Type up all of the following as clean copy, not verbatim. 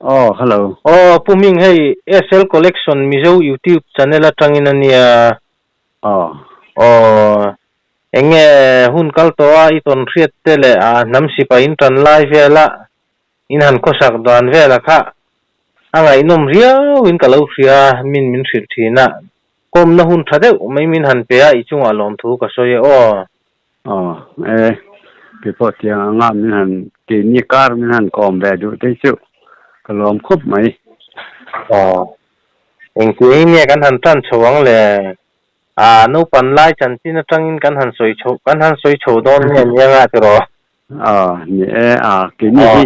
Aw, hello. Aw, Pu Hming hei SL Collection Mizo YouTube channel atangin a nia. Aw. Aw, eng nge hun kal tawh a i tawn hriat te leh a hnam sipai in tan lai vela in han khawsak dan vela kha a ngaihnawm riau in ka lo hria min min hrilh thin a. Kawmna hun tha deuh mai min han pe a i chungah lawmthu ka sawi e aw. Aw e, keipawh tiang anga min han keini kar min han kawm ve duh te chu ka lawm khawp mai. Aw, engtiangin nge kan han tan chho ang le? A naupan lai chanchin atangin kan han sawi chho kan han sawi chho dawn nge nia nga tiraw? Aw, ni e, a keini hi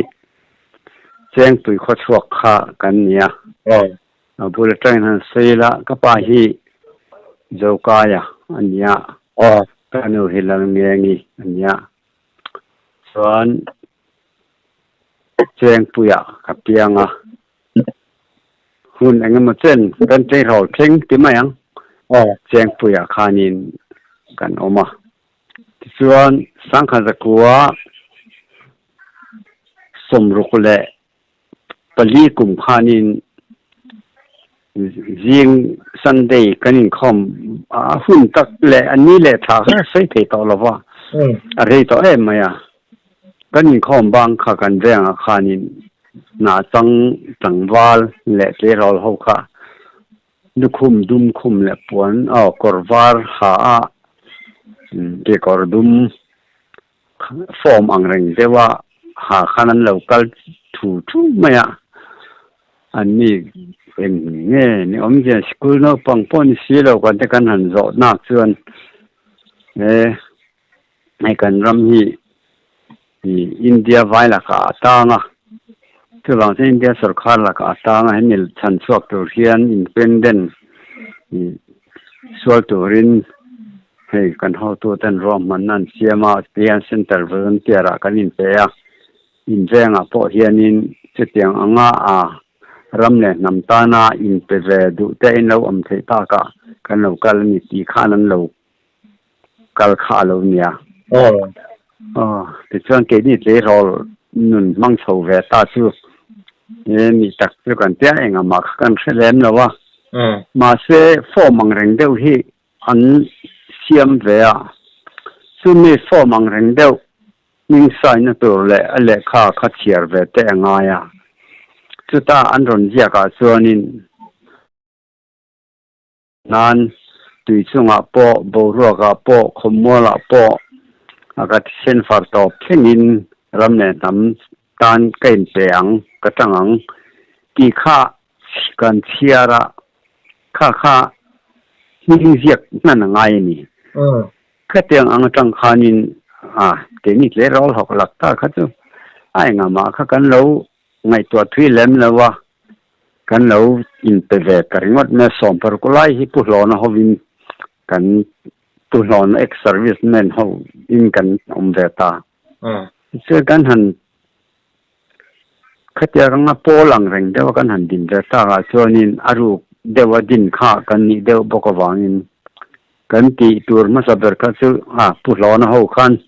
Chengpui khawchhuak kha kan nia. Aw. A bul atangin han sawi ila, ka pa hi Zokaia a nia, ka nu hi Lalngengi a nia. Chuan Chengpuia ka piang a, hun eng emaw chen kan tleirawl thleng ti mai ang, Chengpuia khanin kan awm a. Tichuan Sangkhat zakua 64 kum khanin zing Sunday kan inkhawm a hun tak leh a ni leh thla kha sawi thei tawh lo va, a rei tawh em mai a. Kan inkhawm bang kha kan vengah khanin hnah chang tlangval leh tleirawl ho kha lukhum dum khum leh puan aw kawr var ha a kekawr dum Form ang reng deuh a ha khan an lo kal thu thu mai a, an ni eng nge ni awmzia school naupang pawh ni si lo kan te kan han zawh nak chuan he hei kan ram hi India vai lakah a tang a, chuvang chuan India sawrkar lakah a tang a hemi chhan chhuak tur hian independent sual turin Hei kan hotuten ruahmanna an siam a, tihian Centre Volunteer ah kan inpe a, invengah pawh hianin chutiang anga a ram leh hnam tana inpe ve duh te in lo awm theih takah kan lo kal a ni tih khan an lo kal kha a lo nia. Aw, tichuan keini tleirawl nun hmang chho ve ta chu he ni tak chu kan tia engah mah kha kan hre lem lo a, mahse form ang reng deuh hi An siam ve a, chumi form ang reng deuh hming saina tur leh a lehkha kha chhiar ve te a ngai a. Chuta an rawn ziakah chuanin nan tui chungah pawh, boruakah pawh, khawmualah pawh a ka thisen far tawp thlengin ram leh hnam tan ka inpe ang, ka tang ang tih kha Kan chhiar a, kha kha hming ziak hman a ngai a ni. Khatiang ang atang khanin a keini tleirawl hawk lak ta kha chu a engah mah kha kan lo ngaihtuah thui lem lo a, kan lo inpe ve ta ringawt mai a, 16 lai hi Pu Hlawna hovin kan Pu Hlawna ex service man hovin kan awm ve ta. Chuan kan han Khatiang anga pawl ang reng deuha kan han din ve takah chuanin a ruk deuha din kha kan nih deuh bawk avangin kan tih tur hmasa ber kha chu a Pu Hlawna ho khan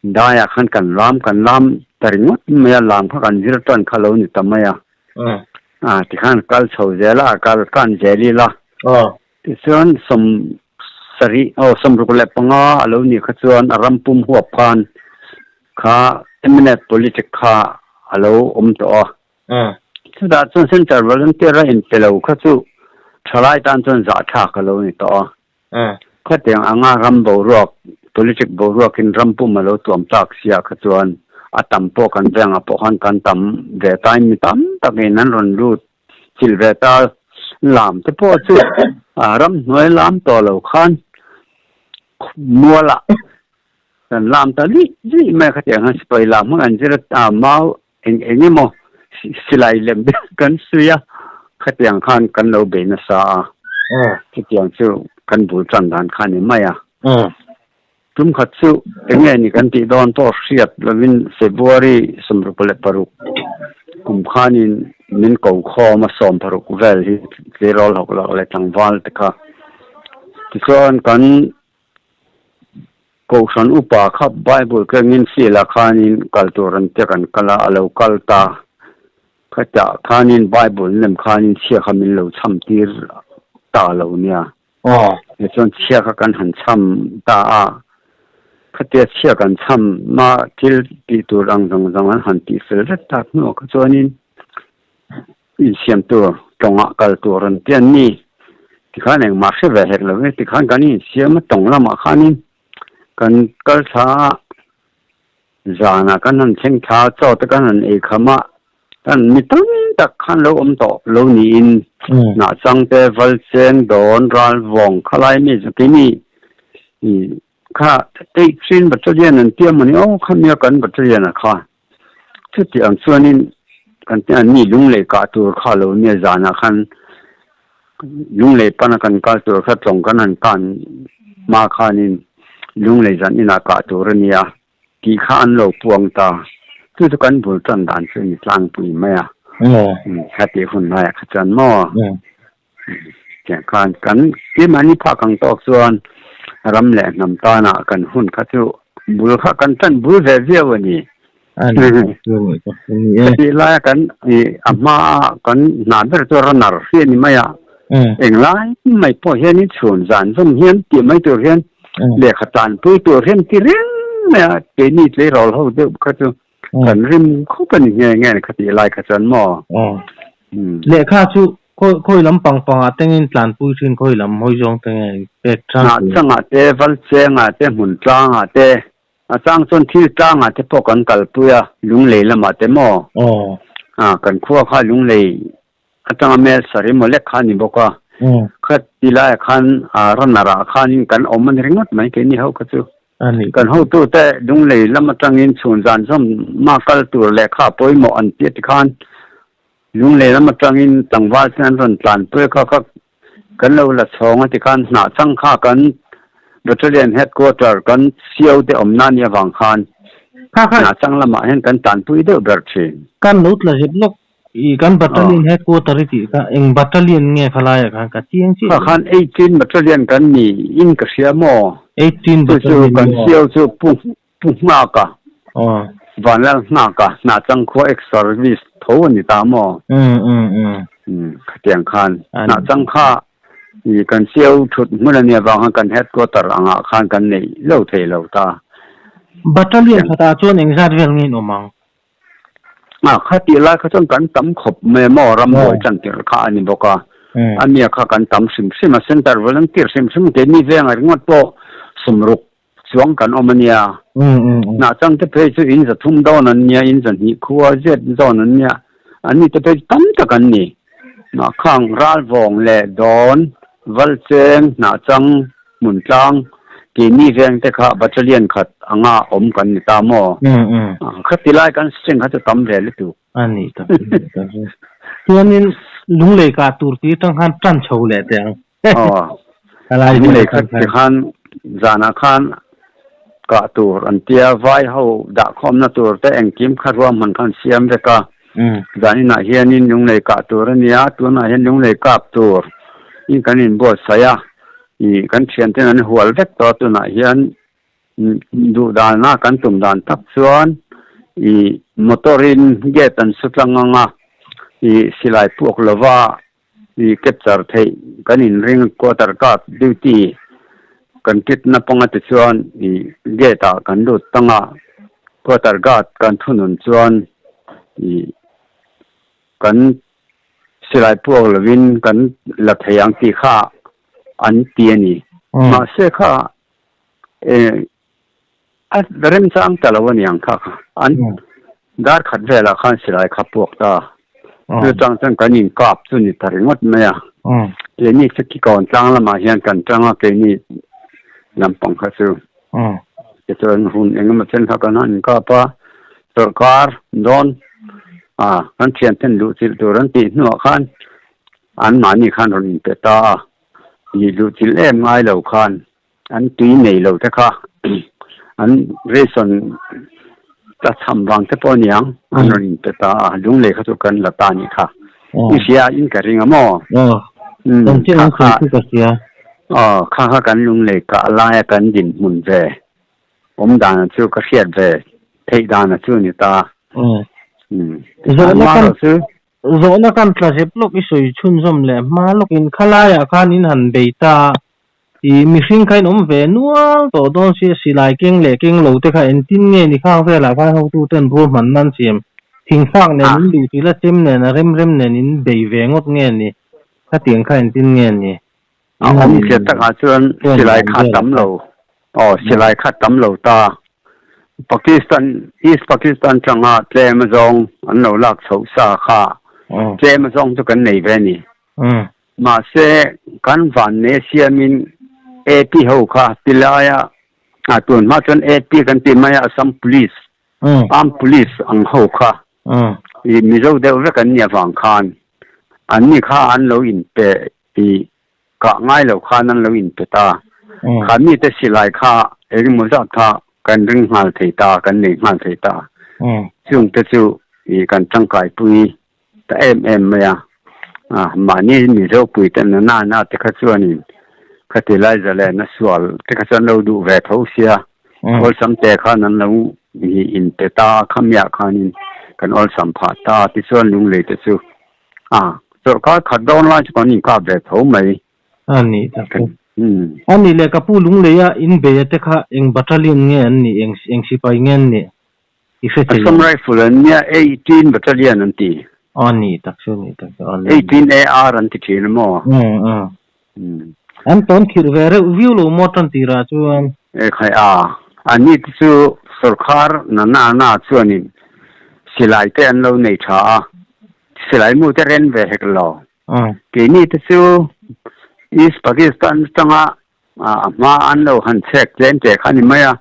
daiah khan kan lam kan lam ta ringawt mai a, lam kha kan zir tan kha lo ni ta mai a. A tikhan kal chho zel a, kal kan zel ila. Tichuan 70 aw 65 a lo nih kha chuan a ram pum huap khan kha MNF politic kha a lo awm tawh a. Chutah chuan Central Volunteer a inpe lo kha chu thalai tan chuan zahthlak a lo ni tawh a. Khatiang anga ram boruak, politic boruakin ram pum a lo tuam tak sia kha chuan a tam pawh kan vengah pawh khan kan tam ve tain mi tam takin an rawn lut Chil ve ta lam te pawh chu ramhnuai lam tawh lo khan mualah kan lam ta luih luih mai a, khatiang khan sipai lam khan an zir a, mau eng eng emaw silai lem deuh kan suih a, khatiang khan kan lo bei nasa a, chutiang chu kan bul tan dan kha a ni mai a. Tum khat chu eng nge ni kan tih dawn pawh hriat lovin February 66 kum khanin min ko khawm a 60 vel hi tleirawl hawk lak leh tlangval te kha. Tichuan kan Kohhran upa kha Bible kengin field ah khanin kal tur an tia kan kal a, a lo kal ta. Khatah khanin Bible nem khanin chhia kha min lo chham tir ta lo nia. Tichuan chhia kha kan han chham ta a, khatia chhia kan chham ma thil tih tur ang zawng zawng an han tih fel vek tak hnuah kha chuanin insiam tur tawngah kal tur an ti an ni. Tikhan engmah hre ve hek lo e, tikhan kan insiam a tawng lamah khanin kan kal thla a. Zanah kan han thleng thla chaw te kan han ei kham a, kan mi tam tak khan lo awm tawh lo niin hnahchang te Valcheng Dawn Ral Vawng khalai mi chu keini kha Eighteen Battalion an tia mawni aw khamia kan Battalion a kha chuti ang chuanin kan tia an ni lunglei kah tur kha lo nia zanah khan Lunglei pana kan kal tur kha tlawng kan han tan hma khanin Lunglei zan inah kah tur a nia tih kha an lo puang ta. Chu chu kan bul tan dan chu a ni tlangpui mai a. Heti hun laiah kha chuan maw tiang khan kan keimahni phak ang tawk chuan ram leh hnam tanah kan hun kha chu bul kha kan tan bul ve viau a ni. Chutih laia kan a hmaa kan hna ber chu runner hi a ni mai a, englai mai pawh hianin chhun zan zawm hian tih mai tur hian lehkha tanpui tur hian ti reng mai a, keini tleirawl ho deuh kha chu kan rim khawp a ni nghe nghe khatih lai kha chuan maw. Lehkha chu khawi lam pang pangah tengin tlanpui thin khawi lam hawi zawng te nge pek tlang. Hnahchangah te, Valchengah te, Hmuntlangah te. A chang chuan thil tlangah te pawh kan kalpui a, Lunglei lamah te maw? Aw. Kan khua kha Lunglei atanga mel sarih maw lek kha a ni bawk a. Kha ti laiah khan runner ah khanin kan awm a ni ringawt mai keini ho kha chu. Kan hotute Lunglei lam atangin chhun zan zawm ma kal tur lehkha pawimawh an ti a ti khan Lunglei lam atangin tlangval ten an rawn tlanpui a kha kha Kan lo la chhawng a ti khan hnah chang kha kan Battalion Headquarter kan sio te awmna nia vang khan hnah chang lamah hian kan tanpui deuh ber thin. Kan lo tla zep lawk i kan Battalion Headquarter i tih kha eng Battalion nge khalaiah khan ka chiang chiah lo. Kha khan 18 Battalion kan ni in ka hria maw? 18 Battalion chu chu kan sio chu pu pu nghak a Vanlal nghak a hnah chang khua ex service tho a ni ta maw? Khatiang khan hnah chang kha i kan siau thut hmun a nia vang khan kan headquarter angah khan kan neih lo thei lo ta. Battalion khatah chuan engzat vel nge in awm ang? A khatih lai kha chuan kan tam khawp mai a maw rambuai tan tirh kha a ni bawk a, a nia kha kan tam hrim hrim a center volunteer hrim hrim keini vengah ringawt pawh sawmruk Chuang kan awm a nia. Hnah chang te phei chu in za thum dawn an nia, in za hnih khua zet zawn an nia. An ni te phei chu tam tak an ni. Mah khang Ralvawng leh Dawn, Valcheng, Hnah chang, Hmuntlang, keini veng te kha battalion khat anga awm kan ni ta maw? Khati lai kan strength kha chu tam ve lutuk. A ni tak tak. Chuanin Lunglei kah tur tih atang khan tan chho leh teh ang. Aw, lunglei khat ti khan zanah khan kah tur an tia, vai ho dah khawmna tur te engkim kha ruahman khan siam vek a, zan inah hianin lunglei kah tur a nia, tunah hian lunglei kap tur in kan inbuatsaih a, ih kan thianten an hual vek tawh a, tunah hian duh dana kan tum dan tak chuan ih motor in gate an su tlang ang a, ih silai puak lova I capture theih kan inring quarter guard duty kan kit na panga te chuan i gate ah kan lut tang a, quarter guard kan thunun chuan i kan silai puak lovin kan la thei ang tih kha an ti a ni. Mahse kha e a remchang ta lo a niang kha kha an dar khat velah khan silai kha puak ta chu chang chuan kan inkap chu ni ta ringawt mai a keini chu kikawn tlang lamah hian kan tang a keini lampang kha chu tichuan hun engemaw chen kha kan han inkap a sawrkar dawn a kan thianten luh chilh tur an tih hnuah khan anmahni khan rawn inpe ta a ih luh chilh em ngai lo khan. An tui nei lo te kha an ration ta cham vang te pawh aniang an rawn inpe ta a, lunglei kha chu kan la ta anih kha. I hria in ka ring a maw? Kha kha kha kha kan lunglei kah laia kan dinhmun ve awm dana chu ka hriat ve theih dana chu a ni ta. Amaherawhchu. Zawhna kan tla zep lawk i sawi chhunzawm leh hma lawkin khalaiah khan in han bei ta a, i mihring kha in awm ve nual tawh dawn sia silai keng leh keng lo te kha engtin nge ni khang velah khan hotuten ruahman nan siam thingfak nen in duh thil a chem nen a rem rem nen in bei ve ngawt nge ni khatiang kha engtin nge ni A awmzia takah chuan silai kha a tam lo. Aw, silai kha a tam lo ta. Pakistan, East Pakistan tanga tlem azawng an lo lak chhoh sa kha tlem azawng chu kan nei ve a ni. Mahse, kan vanne siamin AP ho kha tilaia tun hma chuan AP kan ti mai a, Assam Police, Armed Police ang ho kha i Mizo deuh vek an nih avang khan anni kha an lo inpe I kah ngai lo khan an lo inpe ta. Kha mite silai kha engemaw zat kha kan ring nghal thei ta, kan nei nghal thei ta. Chungte chu i kan tangkaipui ta em em mai a. Mahni Mizo puite na na na te kha chuanin khati lai zalen a sual te kha chu an lo duh ve tho sia. Awlsam te khan an lo inpe ta a, khamiah khanin kan awlsam phah ta. Tichuan lunglei te chu A, sawrkar khat dawn lai chu kan inkap ve tho mai. A nih tak chu. A nih leh ka pu Lungleia inbeia te kha eng battalion nge an nih, eng eng sipai nge an nih i hre thei Assam Rifle an nia, 18 Battalion an ti. A nih tak chu, nih tak chu. 18 AR an ti thin a maw? An tawn khirh ve reuh viau lo maw tan tirah chuan. Ekhai a, anni te chu sawrkar na na na chuanin silai te an lo nei tha a, silai mu te ren ve hek lo. Keini te chu East Pakistan atanga a hma an lo han chhek tlem che kha ni mai a.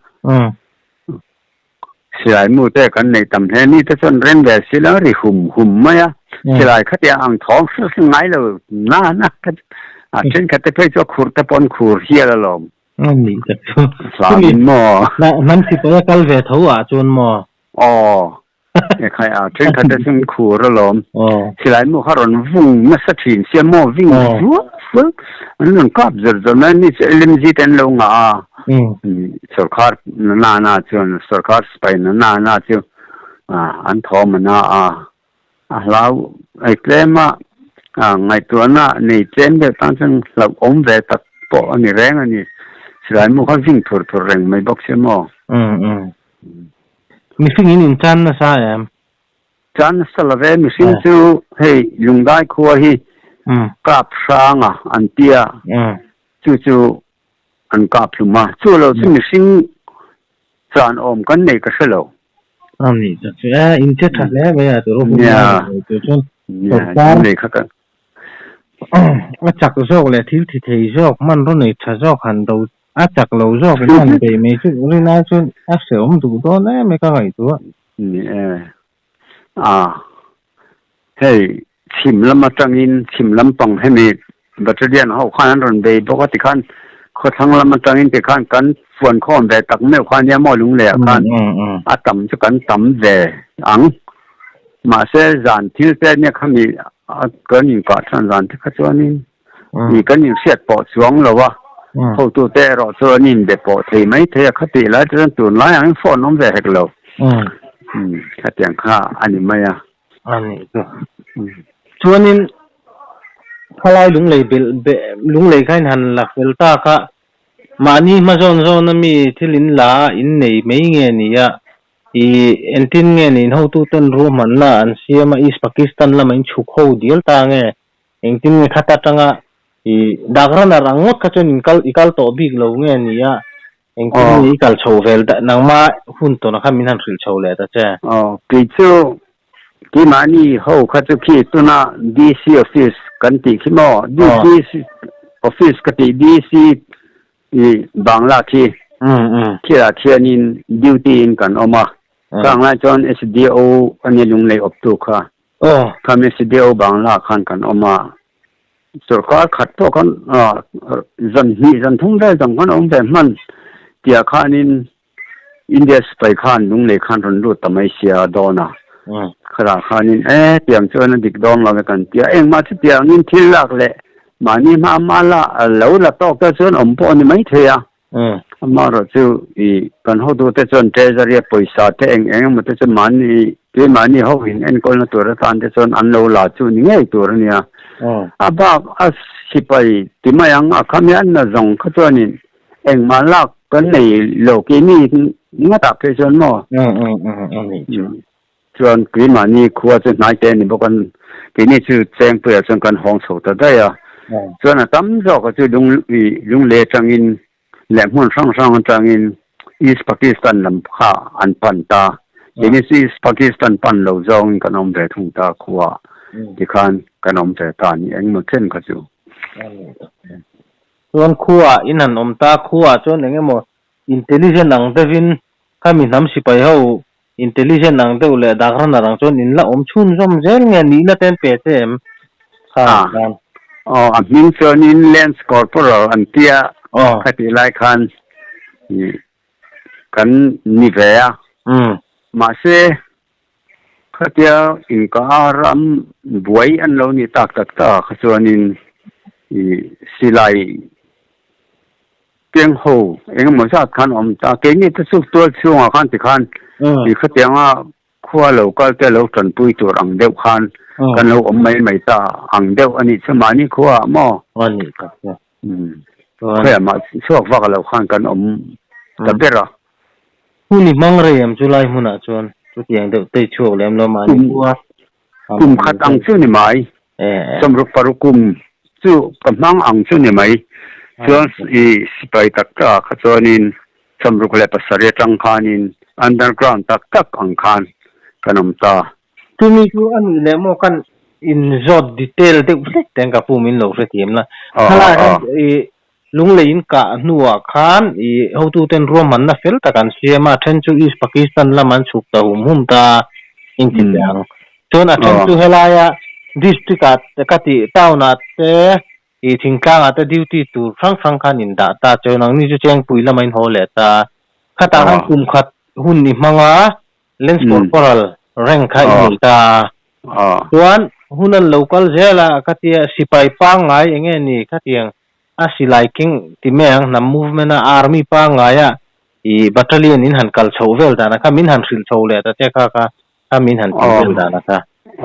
Silai mu te kan neih tam hle ni te chuan ren ve si lo ri hum hum mai a, silai khatiang ang thawng hrilh hrilh ngai lo na na kha a thenkhat te phei chu a khur te pawh an khur hial alawm. A nih tak chu. Hlam in maw? Hnam sipai a kal ve tho ah chuan maw? Aw. Ekhai a thenkhat te chuan khur alawm. Silai mu kha rawn vung nasa thin sia maw ving fual fual an rawn kap zawr zawr mai ni chu LMG te an lo ngah a. Sawrkar na na chuan sawrkar sipai na na na chu an thawm a na a. A hlau ei tlem a, ngaihtuahna nei tlem deuh tan chuan hlauhawm ve tak pawh a ni reng a ni. Silai mu kha ving thur thur reng mai bawk sia maw. Mihring in inchan nasa em? Chan nasa lo ve, mihring chu hei Lungdai khua hi kap hrang a an tia, chu chu an kap hlum a, chu lo chu mihring chan awm kan nei ka hre lo. A nih tak chu e, in che tha hle mai a, turu hun lai tur chuan sawrkar a chak zawk leh thil thi thei zawk, hmanraw nei tha zawk han do A chak lo zawk in han bei mai chu rin ai chuan a hrehawm duh dawn em e ka ngaihtuah. Ni e. A, hei chhim lam atangin chhim lampang hemi battalion ho khan an rawn bei bawk a tikhan khawthlang lam atangin tikhan kan fuan khawm ve tak meuh kha nia maw lungleiah khan a tam chu kan tam ve ang. Mahse zan thil te nia khami kan inkah than zan te kha chuanin Ni kan inhriat pawh chuang lo a, hotute erawh chu an inbe pawh thei mai thei a, khatih lai chuan tunlai angin phone awm ve hek lo. Khatiang kha a ni mai a. A nih chu. Chuanin khalai lunglei belh lunglei kha in han la fel tak a, mahni hma zawn zawn a mi thil in la a, in nei mai nge ni a, I entin nge ni in hotuten ruahmanna an siam a, East Pakistan lama in chhuk ho dial ta nge? Engtin nge khata tanga i dak runner ang ngawt kha chuan in kal i kal tawh bik lo nge ni a, engtin nge i kal chho vel dah nangma hun tawnah khan min han hrilh chho leh ta che. Aw, kei chu keimahni ho kha chu khi tuna DC office kan tih khi maw, DC office ka tih DC i Bangla khi khilah khianin duty in kan awm a, khang lai chuan SDO a nia lunglei awptu kha. Aw. Khami CDO Bangla khan kan awm a, sorkar khat pawh khan zan hnih zan thum vel zawng khan a awm ve hman tiah khanin India sipai khan lunglei khan rawn lut ta mai sia dawn a, khatah khanin e tiang chuan a dik dawn lo e kan ti a, engmah chutiangin thil lak leh mahni hma hma la lo la tawk te chuan awm pawh a ni maithei a. Amaherawhchu i kan hotute chuan treasury a pawisa te eng eng emaw te chu mahni. Keimahni ho in enkawlna tur atan te chuan an lo la chu ni ngei tur a nia. A bak a sipai ti mai ang a khami an na zawng kha chuanin engmah lak kan nei lo keini ngatah phei chuan maw? Chuan keimahni khua chu hnai te a ni bawk a, keini chu Chengpuiah chuan kan hawng chho ta daih a. Chuan a tam zawka chu lungle atangin leh hmun hrang hrang atangin East Pakistan lam kha an pan ta. Keini chu East Pakistan pan lo zawngin kan awm ve thung ta khua tikhan kan awm ve ta a ni engemaw chen kha chu. Chuan khuaah in han awm ta, khuaah chuan engemaw intelligent ang deuhin khami hnam sipai ho intelligent ang deuh leh dak runner ang chuan in la awm chhunzawm zel nge nihna te an pe che em? Kha Ah, khan. aw a hming chuanin Lance Corporal an tia Aw. kha tih lai khan ih kan ni ve a. Umm. Mahse khatia inkah ram buai an lo ni tak tak tak kha chuanin ih silai Keng ho eng emaw zat khan awm ta. Keini te chu tual chhungah khan tikhan i khatianga khua lo kal te lo tanpui tur ang deuh khan kan lo awm mai mai ta ang deuh a nih chu mahni khuaah maw? A nih tak chu. Khawiah mah chhuak vak lo khan kan awm ta ber a. Hun i hmang rei em chu lai hmunah chuan chutiang deuh te i chhuak lem lo mahni khua. Kum khat ang chu ni mai. Sawmruk paruk kum chu ka hmang ang chu ni mai. Chuan i sipai tak tak ah kha chuanin sawmruk leh pasarih atang khanin underground tak tak ang khan kan awm ta. Chumi chu a nih leh maw kan inzawt detail deuh hlek te ang ka pu min lo hrethiam la. Khalai hian i Lunglei in kah hnuah khan i hotuten ruahmanna fel tak an siam a, then chu East Pakistan lam an chhuk ta hum hum ta in ti teh ang. Chuan a then chu helaia district ah te ka tih town ah te i thingtlang ah te duty tur hrang hrang khan in dah ta chuan nangni chu Chengpui lamah in haw leh ta. Khatah khan kum khat hun i hmang a, Lance Corporal rank kha i nei ta a. Chuan hun an lo kal zel a, khatia sipai pangngai eng nge ni khatiang A silai keng ti mai ang hnam movement a army pangngai a i battalion in han kal chhoh vel dan a kha min han hrilh chho leh ta che kha kha kha min han tih vel dan a kha.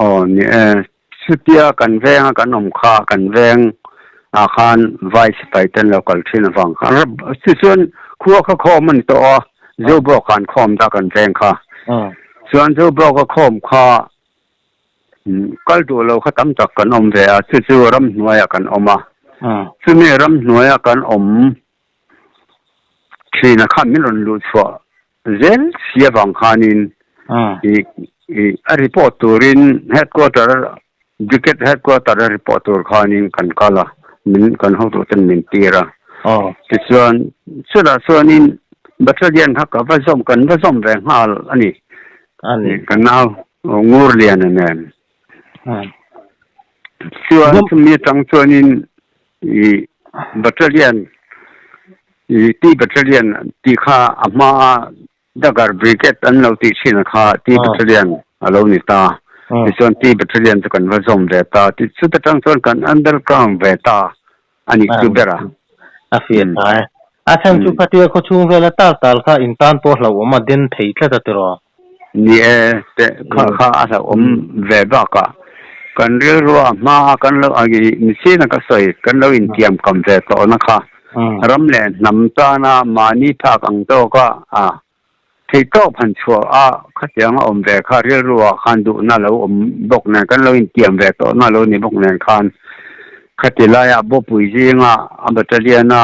Aw ni e, chutia kan veng a kan awm kha kan veng ah khan vai sipai ten lo kal thin avang khan chu chuan khua kha khawm a ni tawh a, Zobawk ah an khawm ta kan veng kha chuan Zobawk a khawm kha Kal duh lo kha tam tak kan awm ve a, chu chu ramhnuaiah kan awm a. Chumi ramhnuaia kan awm thina khan min rawn luh chhuah zel si avang khanin a report turin headquarter brigade headquarter a report tur khanin kan kal a, min kan hotu ten min tir a. Tichuan chutah chuanin battalion kha ka va zawm kan va zawm ve nghal a ni. Ka nau Ngurliana nen. Chuan chumi atang chuanin i battalion i T battalion tih kha a hma a Dagar Brigade an lo tih thin kha T battalion a lo ni ta. Tichuan T battalion chu kan va zawm ve ta. Chuta tang chuan kan underground ve ta a nih chu ber a. A fiah ta e. A chhan chu khatia khawchhung vela tal tal kha in tan pawh hlauhawm a den thei tlat a tiraw? Ni e, teh kha kha a hlauhawm ve bakah kan rilrua hma a kan lo mihring a ka sawi kan lo intiam kam ve tawhna kha ram leh hnam tana mahni phak ang tawka a theihtawp han chhuah a khatiang a awm ve kha rilrua khan duhna lo awm bawk nen kan lo intiam ve tawhna lo ni bawk nen khan khati laia bawpui zinga a battalion a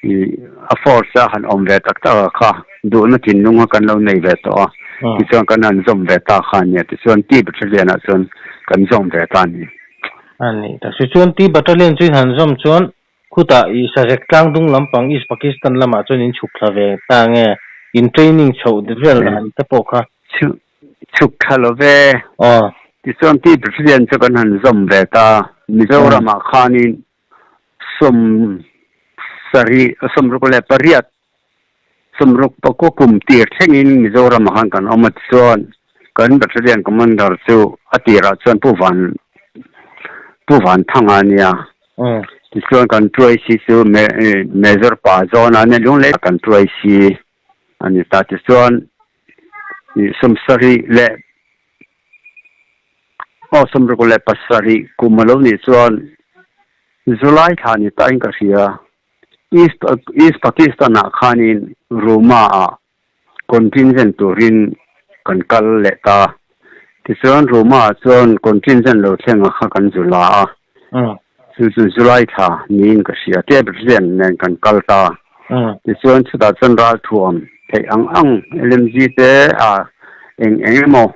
A force a han awm ve tak tak a kha duhna thinlung kha kan lo nei ve tawh a, tichuan kan han zawm ve ta kha a nia, tichuan T Battalion ah chuan kan zawm ve ta a ni. A ni ta si chuan T Battalion chu in han zawm chuan khutah i Sazek tlang dung lampang East Pakistan lamah chuan in chhuk thla ve ta nge in training chhoh vel dan te pawh kha? Chhuk thla lo ve. Tichuan T Battalion chu kan han zawm ve ta, Mizoramah khanin Sawm sarih, sawmruk leh pariat, sawmruk pakua kum tir thlengin Mizoram ah khan kan awm a tichuan kan Battalion Commander chu a tirah chuan Pu Van Pu Vanthanga a nia. Tichuan kan tuaisi chu Major Pa Zawna a nia, Lunglei kan tuaisi a ni ta. Tichuan sawm sarih leh. Aw 67 kum a lo nih chuan July thla ni ta in ka hria. East East Pakistan ah khanin Ruma ah contingent turin kan kal leh ta. Tichuan Ruma ah chuan contingent lo thleng a kha kan zu la a. Chu chu July thla niin ka hria. Tia Brazilian nen kan kal ta. Tichuan chutah chuan ralthuam theih ang ang LMG te ah eng eng emaw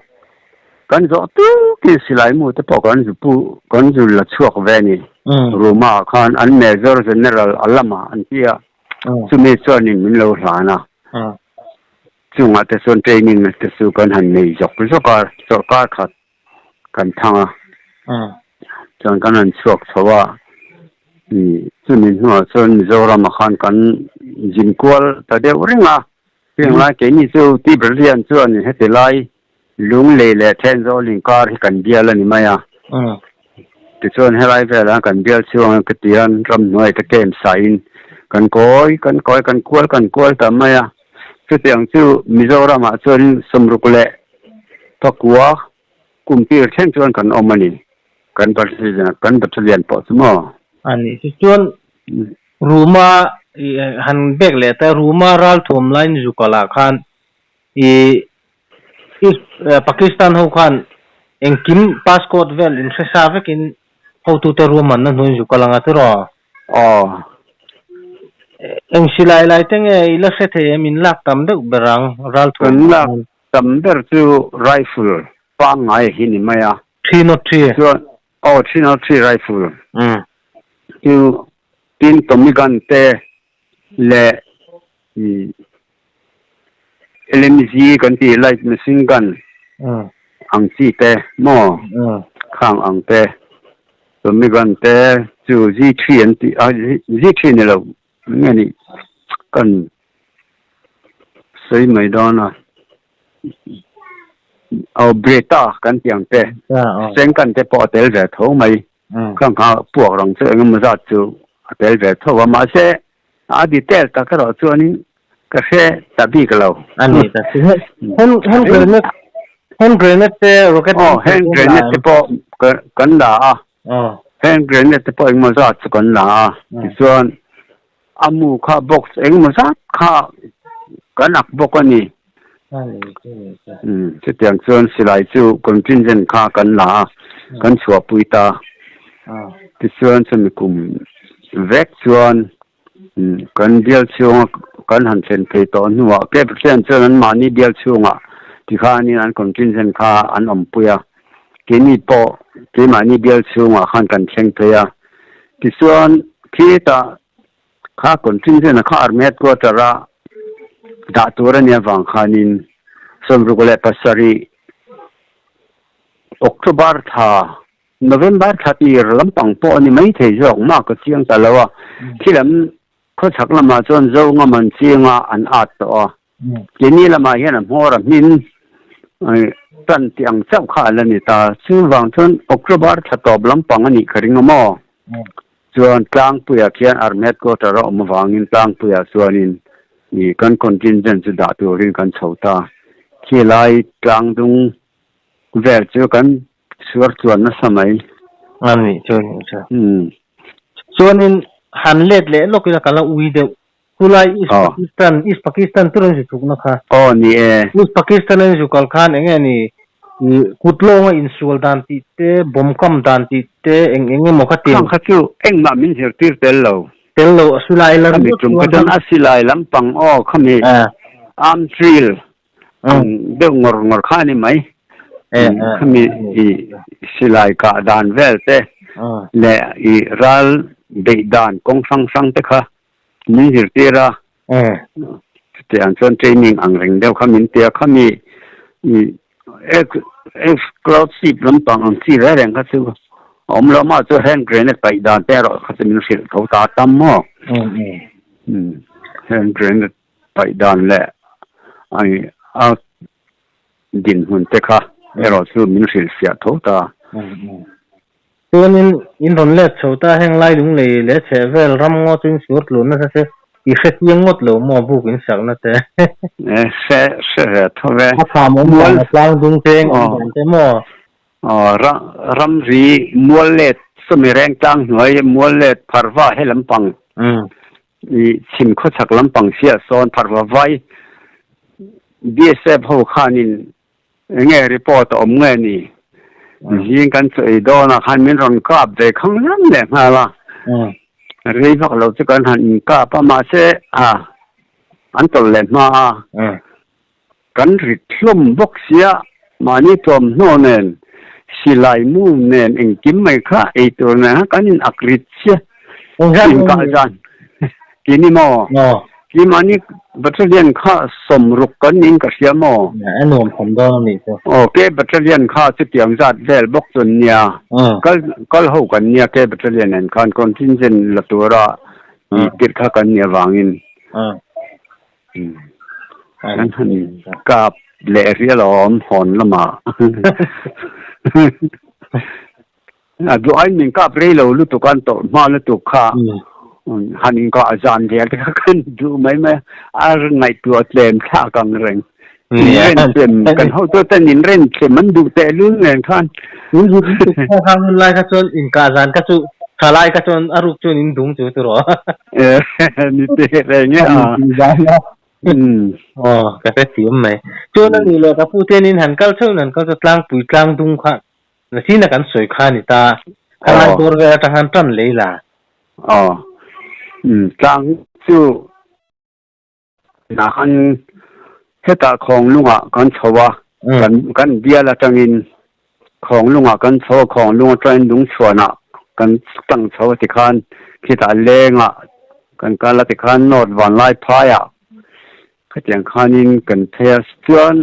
kan zawh tukin silai mu te pawh kan zu pu kan zu la chhuak ve a ni. Ruma ah khan an Major General a lamah an ti a, chumi chuanin min lo hlan a. Chungah te chuan training te chu kan han nei zawk zawk a, sawrkar khat kan thang a, chuan kan han chhuak chho a, chumi hnuah chuan Mizoram ah khan kan zin kual ta deuh reng a, heng lai keini chu Ti Brazilian chuan heti lai Lunglei leh Thenzawl inkar hi kan bial a ni mai a, tichuan helai velah kan bial chhung ka ti a, ramhnuai te camp sahin kan kawi kan kawi kan kual kan kual ta mai a, chutiang chu Mizoramah chuanin sawmruk leh pakua kum tir thleng chuan kan awm a ni, kan battalion kan battalion pawh chu maw. A nih chu chuan Ruma han bek leh ta Ruma ralthuam line Zukala khan i East Pakistan ho khan engkim passport vel in hre sa vekin hotute ruahmanna hnuaiin zu kal anga tiraw? Aw. Eng silai lai te nge i la hre thei em in lak tam deuh ber ang ralthuam Kan lak tam ber chu rifle pangngai hi ni mai a. 303. Chuan aw 303 rifle chu tin Tommy gun te leh LMG kan tih light machine gun ang chi te maw khang ang te Tommy gun te chu G3 an tih a G3 ni lo nge ni kan sawi mai dawn a aw Bretta kan tih ang te Sten gun te pawh a tel ve tho mai khang kha puak rang chu engemaw zat chu a tel ve tho a mahse A detail tak erawh chuanin ka hre ta bik lo. A ni ta si. Hand hand grenade hand grenade te rocket launcher. Aw hand grenade te pawh kan la a. Hand grenade te pawh engemaw zat chu kan la a. Tichuan a mu kha box engemaw zat kha kan ak bawk a ni. Chutiang chuan silai chu contingent kha kan la a, kan chhuahpui ta. Tichuan chumi kum vek chuan kan bial chhunga kan han thlen phei tawh hnuah Cape Rian chuan anmahni bial chhungah tikhanin an contingent kha an awmpui a, keini pawh keimahni bial chhungah khan kan thleng phei a. Tichuan khitah Kha contingent-a kha army headquarter-a dah tur a nih avang khanin 67 October thla, November thla tir lampang pawh a ni mai thei zawk mah ka chiang ta lo a, khi lam khawchhak lamah chuan zo ngam an ching a, an at tawh a. Keini lamah hian a hmawr a hmin tan tih ang chauh kha a la ni ta. Chuvang chuan October thla tawp lampang a nih ka ring a maw? Chuan tlangpuiah khian army headquarter a awm avangin tlangpuiah chuanin ih kan contingent chu dah turin kan chho ta. Khi lai tlangdung vel chu kan suar chuan nasa mai. A nih chu a nih chu. Chuanin han let leh lawk ila ka la ui deuh. Chulai East Pakistan, East Pakistan tur an zu chukna kha. Aw ni e. East Pakistan an zu kal khan eng nge ni i kut lawnga insual dan tih te, bomb kam dan tih te eng eng emaw kha tiang. Khang kha chu engmah min zirtir tel lo. Tel lo, a silai la ringawt chuan. Khami tum kha chuan a silai lampang aw khami arm drill ang deuh ngawr ngawr kha a ni mai. Khami i silai kah dan vel te leh i ral beih dan kawng hrang hrang te kha Min zirtir a, chutiang chuan training ang reng deuh kha min ti a, khami explosive lampang ang chi reng reng kha chu a awm lo, amah chu hand grenade paih dan te erawh kha chu min hrilh tho ta tam maw. Hand grenade paih dan leh a dinhmun te kha erawh chu min hrilh fiah tho ta. Chuanin in rawn let chho ta, heng lai lunglei leh chheh vel ram ngaw chu in sur tlun nasa se, i hre chiang ngawt lo maw buk in sakna te. E, hre, hre ve tho ve. A kham awm dan, a tlang dung cheng awm dan te maw? Ramri mual let sawmi reng tlang hnuai mual let pharva he lampang i chhim khawchhak lampang sia sawn pharva vai BSF ho khanin enge report a awm nge ni zing kan chaw ei dawnah khan min rawn kap ve khang lam leh nghal a rei vak lo chu kan han inkap a mahse a an tawlh leh hma a. Kan rit hlawm bawk sia, mahni thuamhnaw nen, silai mu nen engkim mai kha ei tur nen khan kan in ak rit sia. Inkah zan ti ni maw? Ki mahni battalion kha sawmruk kan niin ka hria maw? A nuam tham dawn a nih chu. Aw, ke battalion kha chutiang zat vel bawk chu an nia. Kal kal ho kan nia ke battalion nen khan contingent la tura tirh kha kan nih avangin. Kan han kap leh rial awm hawn lamah a duh aiin min kap rei lo lutuk a, an tawrh hma lutuk kha han inkah zan vel te kha kan duh mai mai a, a ngaihtuah tlem thlak ang reng. Inren tlem kan hotu ten inren tlem an duh teh lul nen khan. Khang hun lai kha chuan inkah zan kha chu tha lai kha chuan a ruk chuan in dung chu tiraw. Ni te reng e a. Aw ka hrethiam mai. Chuan a nih leh ka pu te nin han kal theuh in han kal chu tlangpui tlang dung kha nasina kan sawi kha a ni ta. Khalai dawr vel atang khan tan lei la. Aw tlang chu Tunah khan hetah Khawnglungah kan chho a, kan kan bial atangin Khawnglungah kan chho a, Khawnglung atangin Lungchhuanah kan tlang chho a tikhan khitah lengah kan kal a tikhan North Vanlaiphaiah khatiang khanin kan phei a, chuan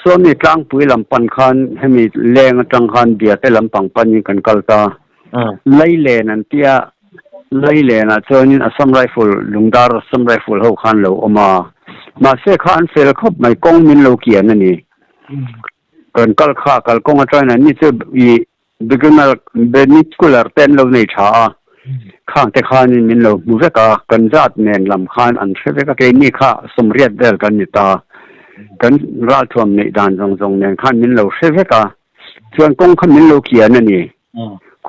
sawmi tlangpui lam pan khan hemi leng atang khan Biate lampang panin kan kal ta. Lailen an tia, Lailenah chuanin Assam Rifle, Lungdar Assam Rifle ho khan lo awm a. Mahse kha an fel khawp mai, kawng min lo kian a ni. Kan kal kha kalkawng atangin an ni chu i Beginner Benicular te an lo nei tha a, khang te khanin min lo hmu vek a, kan zat nen lam khan an hre vek a, keini kha sawmriat vel kan ni ta, kan ralthuam neih dan zawng zawng nen khan min lo hre vek a, chuan kawng kha min lo kian a ni.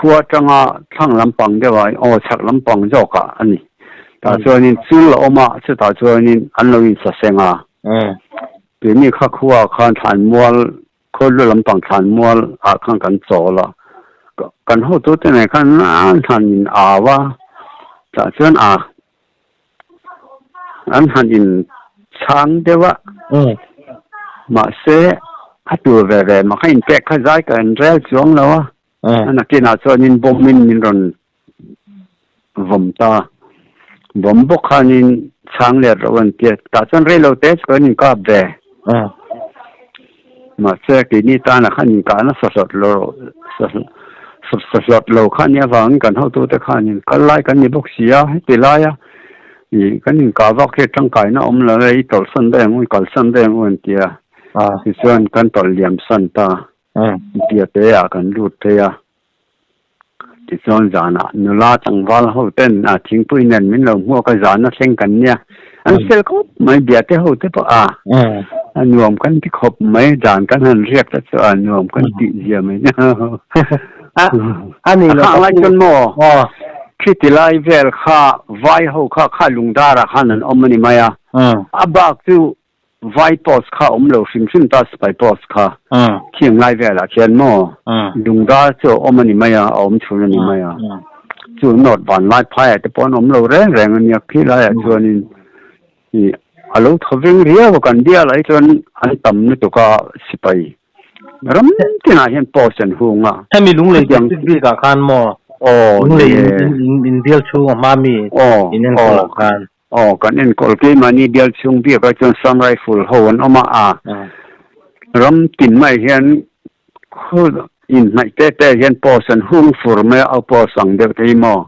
Khua atanga thlang lampang deuh ah aw chhak lampang zawk ah a ni. Tah chuanin chul a awm a, chutah chuanin an lo insaseng a. Keini kha khua khan thlanmual Khawlu lampang thlanmual ah khan kan chawl a, kan hotu te nen khan an han in au a, tah chuan a an han in chhang deuh a, mahse a tur ve ve mah kha inpek kha zai ka en rel chuang lo a, a nakinah chuanin bomb in min rawn vawm ta, vawm bawk khanin chhang let rawh an tia, tah chuan rei lo te chu kan inkap ve. Mahse keini tana khan inkah nasa hlawt lo sa hlawt lo kha nia avangin kan hotute khanin kal lai kan ni bawk si a, heti laia ih kan inkah vak hi tangkaina awm lo e, i tawlhsan daih ang u, i kalsan daih ang u an tia, tichuan kan tawlh liam san ta, biate ah kan lut phei a. Tichuan zanah nula tlangval ho ten a thingpui nen min lo hmuak a, zana thleng kan nia. An fel khawp mai, biate ho te pawh a a nuam kan ti khawp mai, zan kan han riak te chu a nuam kan tih zia mai nia. A a ni lo A khang lai chuan maw khiti lai vel kha vai ho kha kha lungdarah khan an awm a ni mai a, a bak chu Vai post kha awm lo hrim hrim ta sipai post kha khiang lai velah khian maw lungdar chu a awm a ni mai a, a awm chhun a ni mai a, chu north vanlai phaiah te pawh an awm lo reng reng a nia khi laiah chuanin ih a lo thaw veng riau a kan bialah hi chuan an tam lutuk a sipai ram tinah hian post an hung a. Hemi lunglei district bikah khan maw lunglei in bial chhung a hma mi in enkawl ah khan. Aw, kan enkawl keimahni bial chhung biakah chuan Assam Rifle ho an awm a, a ram tin mai hian khu inhnaih te te hian post an hung fur mai a, au post ang deuh te hi maw?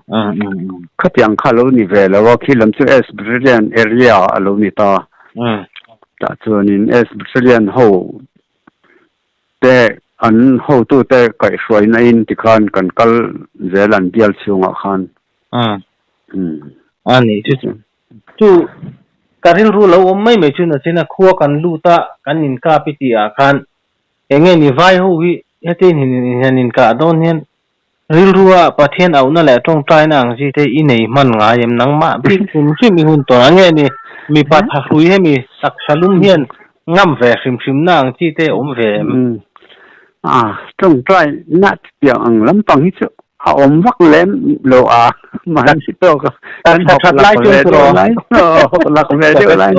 Khatiang kha a lo ni ve lo a, khi lam chu S Battalion area a lo ni ta. Tah chuanin S Battalion ho te an hotute kaihhruaina in tikhan kan kal zel an bial chhungah khan. A nih chu chu ka rilru lo awm mai mai chu nachin a khua kan lut a kan inkap i tih ah khan Enge ni vai ho hi heti in han inkah dawn hian rilrua Pathian auhna leh tawngtaina ang chi te i nei hman ngai em? Nangmah bik hrim hrim i hun tawn a nge ni? Mipa thahrui hemi taksa lum hian ngam ve hrim hrimna ang chi te awm ve em? A tawngtai na tiang ang lampang hi chu a awm vak lem lo a mahni tawk a kan hawk lak ve deuh lai hawk lak ve deuh lai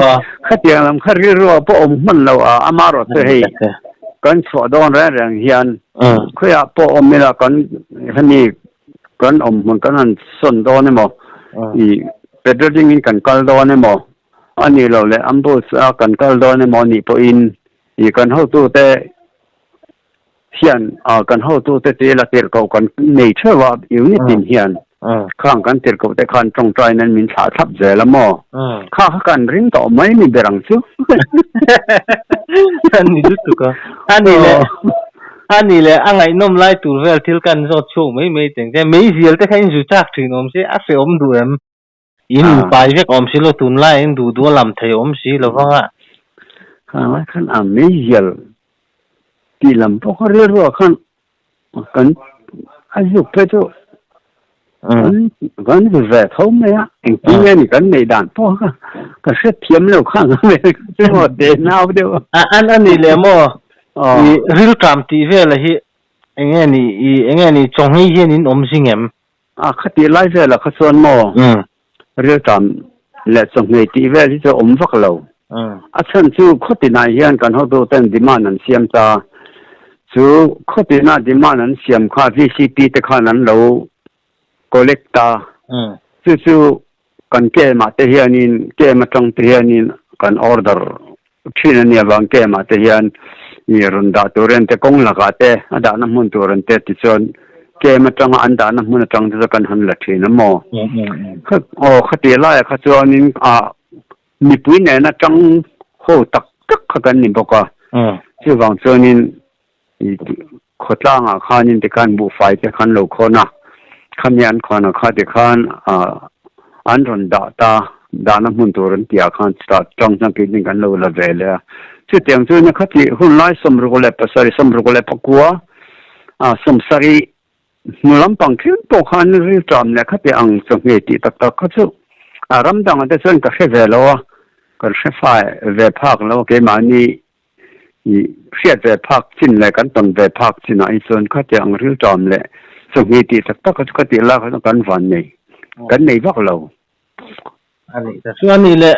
khatiang lam kha rilru ah pawh awm hman lo a amarawh chu hei kan chhuah dawn reng reng hian khawiah pawh awm ila kan hemi kan awm hmun kan han sawn dawn emaw ih petrol in kan kal dawn emaw a nih loh leh ambush a kan kal dawn emaw anih pawhin ih kan hotute hian kan hotute chu la tirhkoh kan nei theuh a, unit tin hian khang kan tirhkoh te khan tawngtai nan min thlah thlap zel a maw? Kha kha kan ring tawh mai ni ber ang chu. A ni lutuk a, a ni leh a ni leh a ngaihnawm lai tur vel thil kan zawt chhuak mai mai teng che. Meizial te kha in zu chak thin awm se a hrehawm duh em? In inpai vek awm si lo, tunlai in duh duh a lam thei awm si lo vang a. Khang lai khan a meizial tih lam pawh kha rilruah khan kan a zuk phei chu kan kan zu ve tho mai a, engtin nge ni kan neih dan pawh kha ka hrethiam lo khang a ve chu maw te nau deuh a. An a ni leh maw i rilṭam tih vela hi enge ni i enge ni chawnghei hian in awm zing em? A khatih lai velah kha chuan maw rilṭam leh chawhmeh tih vel hi chu a awm vak lo. A chhan chu khawtinah hian kan hotuten demand an siam ta. Chu khawtina demand an siam kha VCP te khan an lo collect ta. Chu chu kan camp ah te hianin camp atang te hianin kan order thin a nih avang camp ah te hian ih rawn dah tur en te kawng lakah te a dahna hmun tur an te tichuan camp atanga an dahna hmun atang te chu kan han la thin a maw aw khati laiah kha chuanin ah mipui nena tang ho tak tak kha kan ni bawk a chuvang chuanin ih khawtlangah khanin tikhan buhfai te khan lo khawn a khami an khawn ah kha tikhan ah an rawn dah ta dahna hmun tur an tih ah khan chutah tang chuan keini kan lo la ve leh a chutiang chu nia khati hun lai 67 64 ah 70 hnu lampang thil pawh khan rilṭam leh khati ang chawhmeh tih tak tak kha chu a ram dangah te chuan ka hre ve lo a kan hre fai ve phak lo a keimahni I hriat ve phak chin leh kan tawn ve phak chinah hi chuan khatiang ang rilṭam leh chawhmeh tih tak tak kha chu khati lak kha kan van nei, kan nei vak lo. A nih ta chu a nih leh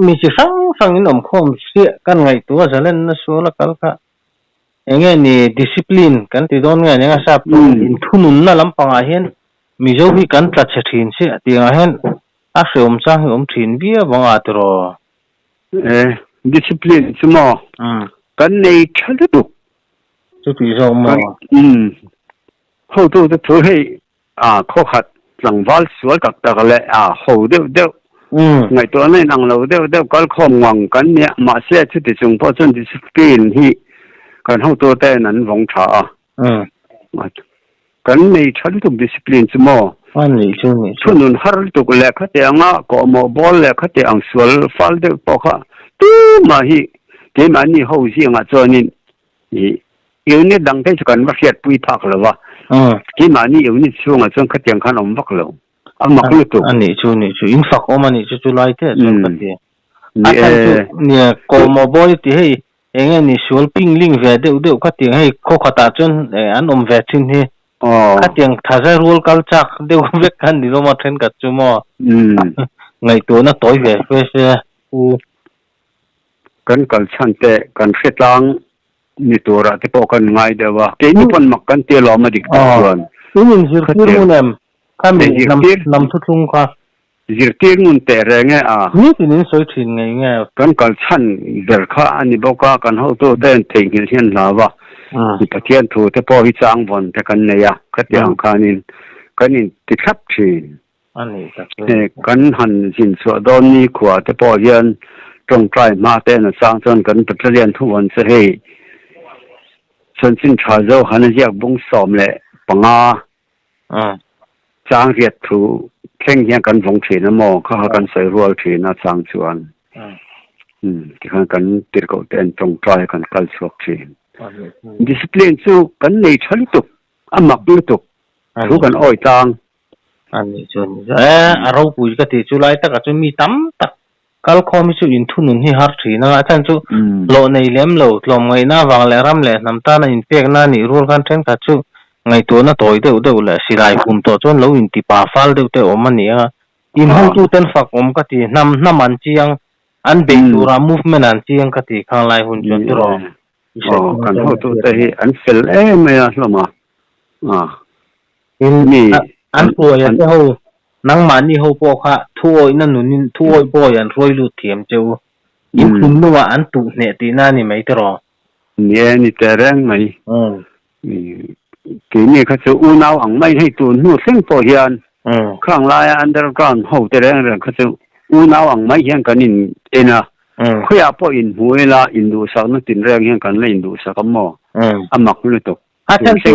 mi chi hrang hrangin awmkhawm chiah kan ngaihtuah zalenna sual a kal kha enge ni discipline kan ti dawn nge eng a sap tawng inthununna lampangah hian Mizo hi kan tla chhe thin chiah tih angah hian a hreawm chang hi awm thin viau ang a tiraw. E, discipline chu maw? Kan nei tha lutuk. Chutih zawk maw? Umm. Hotu te thu hei a khawkhat tlangval sual tak tak leh a ho deuh deuh ngaihtuahna in ang lo deuh deuh kalkhawm ngang kan nia mahse chuti chung pawh chuan discipline hi kan hotu ten an vawng tha a. Kan nei tha lutuk discipline chu maw? A nih chu nih chu. Thunun har lutuk lehkha teh anga kawhmawh bawl lehkha teh ang sual fal deuh pawh kha tumah hi keimahni ho zingah chuanin ih unit dang te chu kan va hriatpui phak lo va, keimahni unit chhungah chuan khatiang khan awm vak lo, a mak lutuk. A nih chu nih chu, in fak awm a nih chu chu lai te chuan ka ti. A chhan chu nia kawhmawh bawl i ti hei Eng nge ni sual ping ling ve deuh deuh khatiang hei khaw khatah chuan an awm ve thin hi. Khatiang thaza rual kal chak deuh vek khan ni lawm a thenkhat chu maw. Ngaihtuahna tawi ve fe se u. Kan kal chhan te kan hre tlang ni turah te pawh kan ngai deuh a. Keini pawn mak kan ti alawm a dik tak chuan. In inzirtir ngun em? Khami hnam thuthlung kha. Zirtir ngun teh reng e a. Nitin in sawi thin ngei nge. Kan kal chhan ber kha a ni bawk a, kan hotu ten theihnghilh hian hlau a, mi Pathian thu te pawh hi chang vawn te kan nei a, khatiang ang khanin kan in ti thlap thin. A nih tak chu. Kan han zin chhuah dawn ni khua te pawh hian tawngtai hma te na chang chuan kan Pathian thu vawn che hei chanchin tha zo han a ziak bung 15. Chang riat thu thleng hian kan vawng thin a maw? Kha kha kan sawi rual thin a chang chuan. Tikhan kan tirhkoh te an tawngtai a kan kal chhuak thin. Discipline chu kan nei tha lutuk, a mak lutuk, thu kan awi tlang. A nih chu a nih chu. E, a ropui ka tih chu lai takah chuan mi tam tak kalkhawm hi chu inthunun hi har thin a, a chhan chu hlawh nei lem lo, tlawmngaihna avang leh ram leh hnam tana inpekna a nih rual khan thenkhat chu ngaihtuahna tawi deuh deuh leh silai hum tawh chuan lo inti pa fal deuh te awm a ni a. Inhawngtuten fak awm ka ti, hnam hnam an chiang, an beih tura movement an chiang ka ti khang lai hun chuan tiraw. Aw, kan hotute hi an fel em mai a hlawm a. In mi an hruai a che ho, nangmahni ho pawh kha thuawihna nunin thuawih bawi an hruai lut thiam che u. In thinlungah an tuh hneh tihna a ni mai tiraw? Ni e, ni teh reng mai. Keini kha chu unau ang mai hei tun hnu thleng pawh hian khang laia underground ho te reng reng kha chu unau ang mai hian kan in en a, khawiah pawh inhmu ila induhsakna tinreng hian kan la induhsak a maw? A mak lutuk. A chhan chu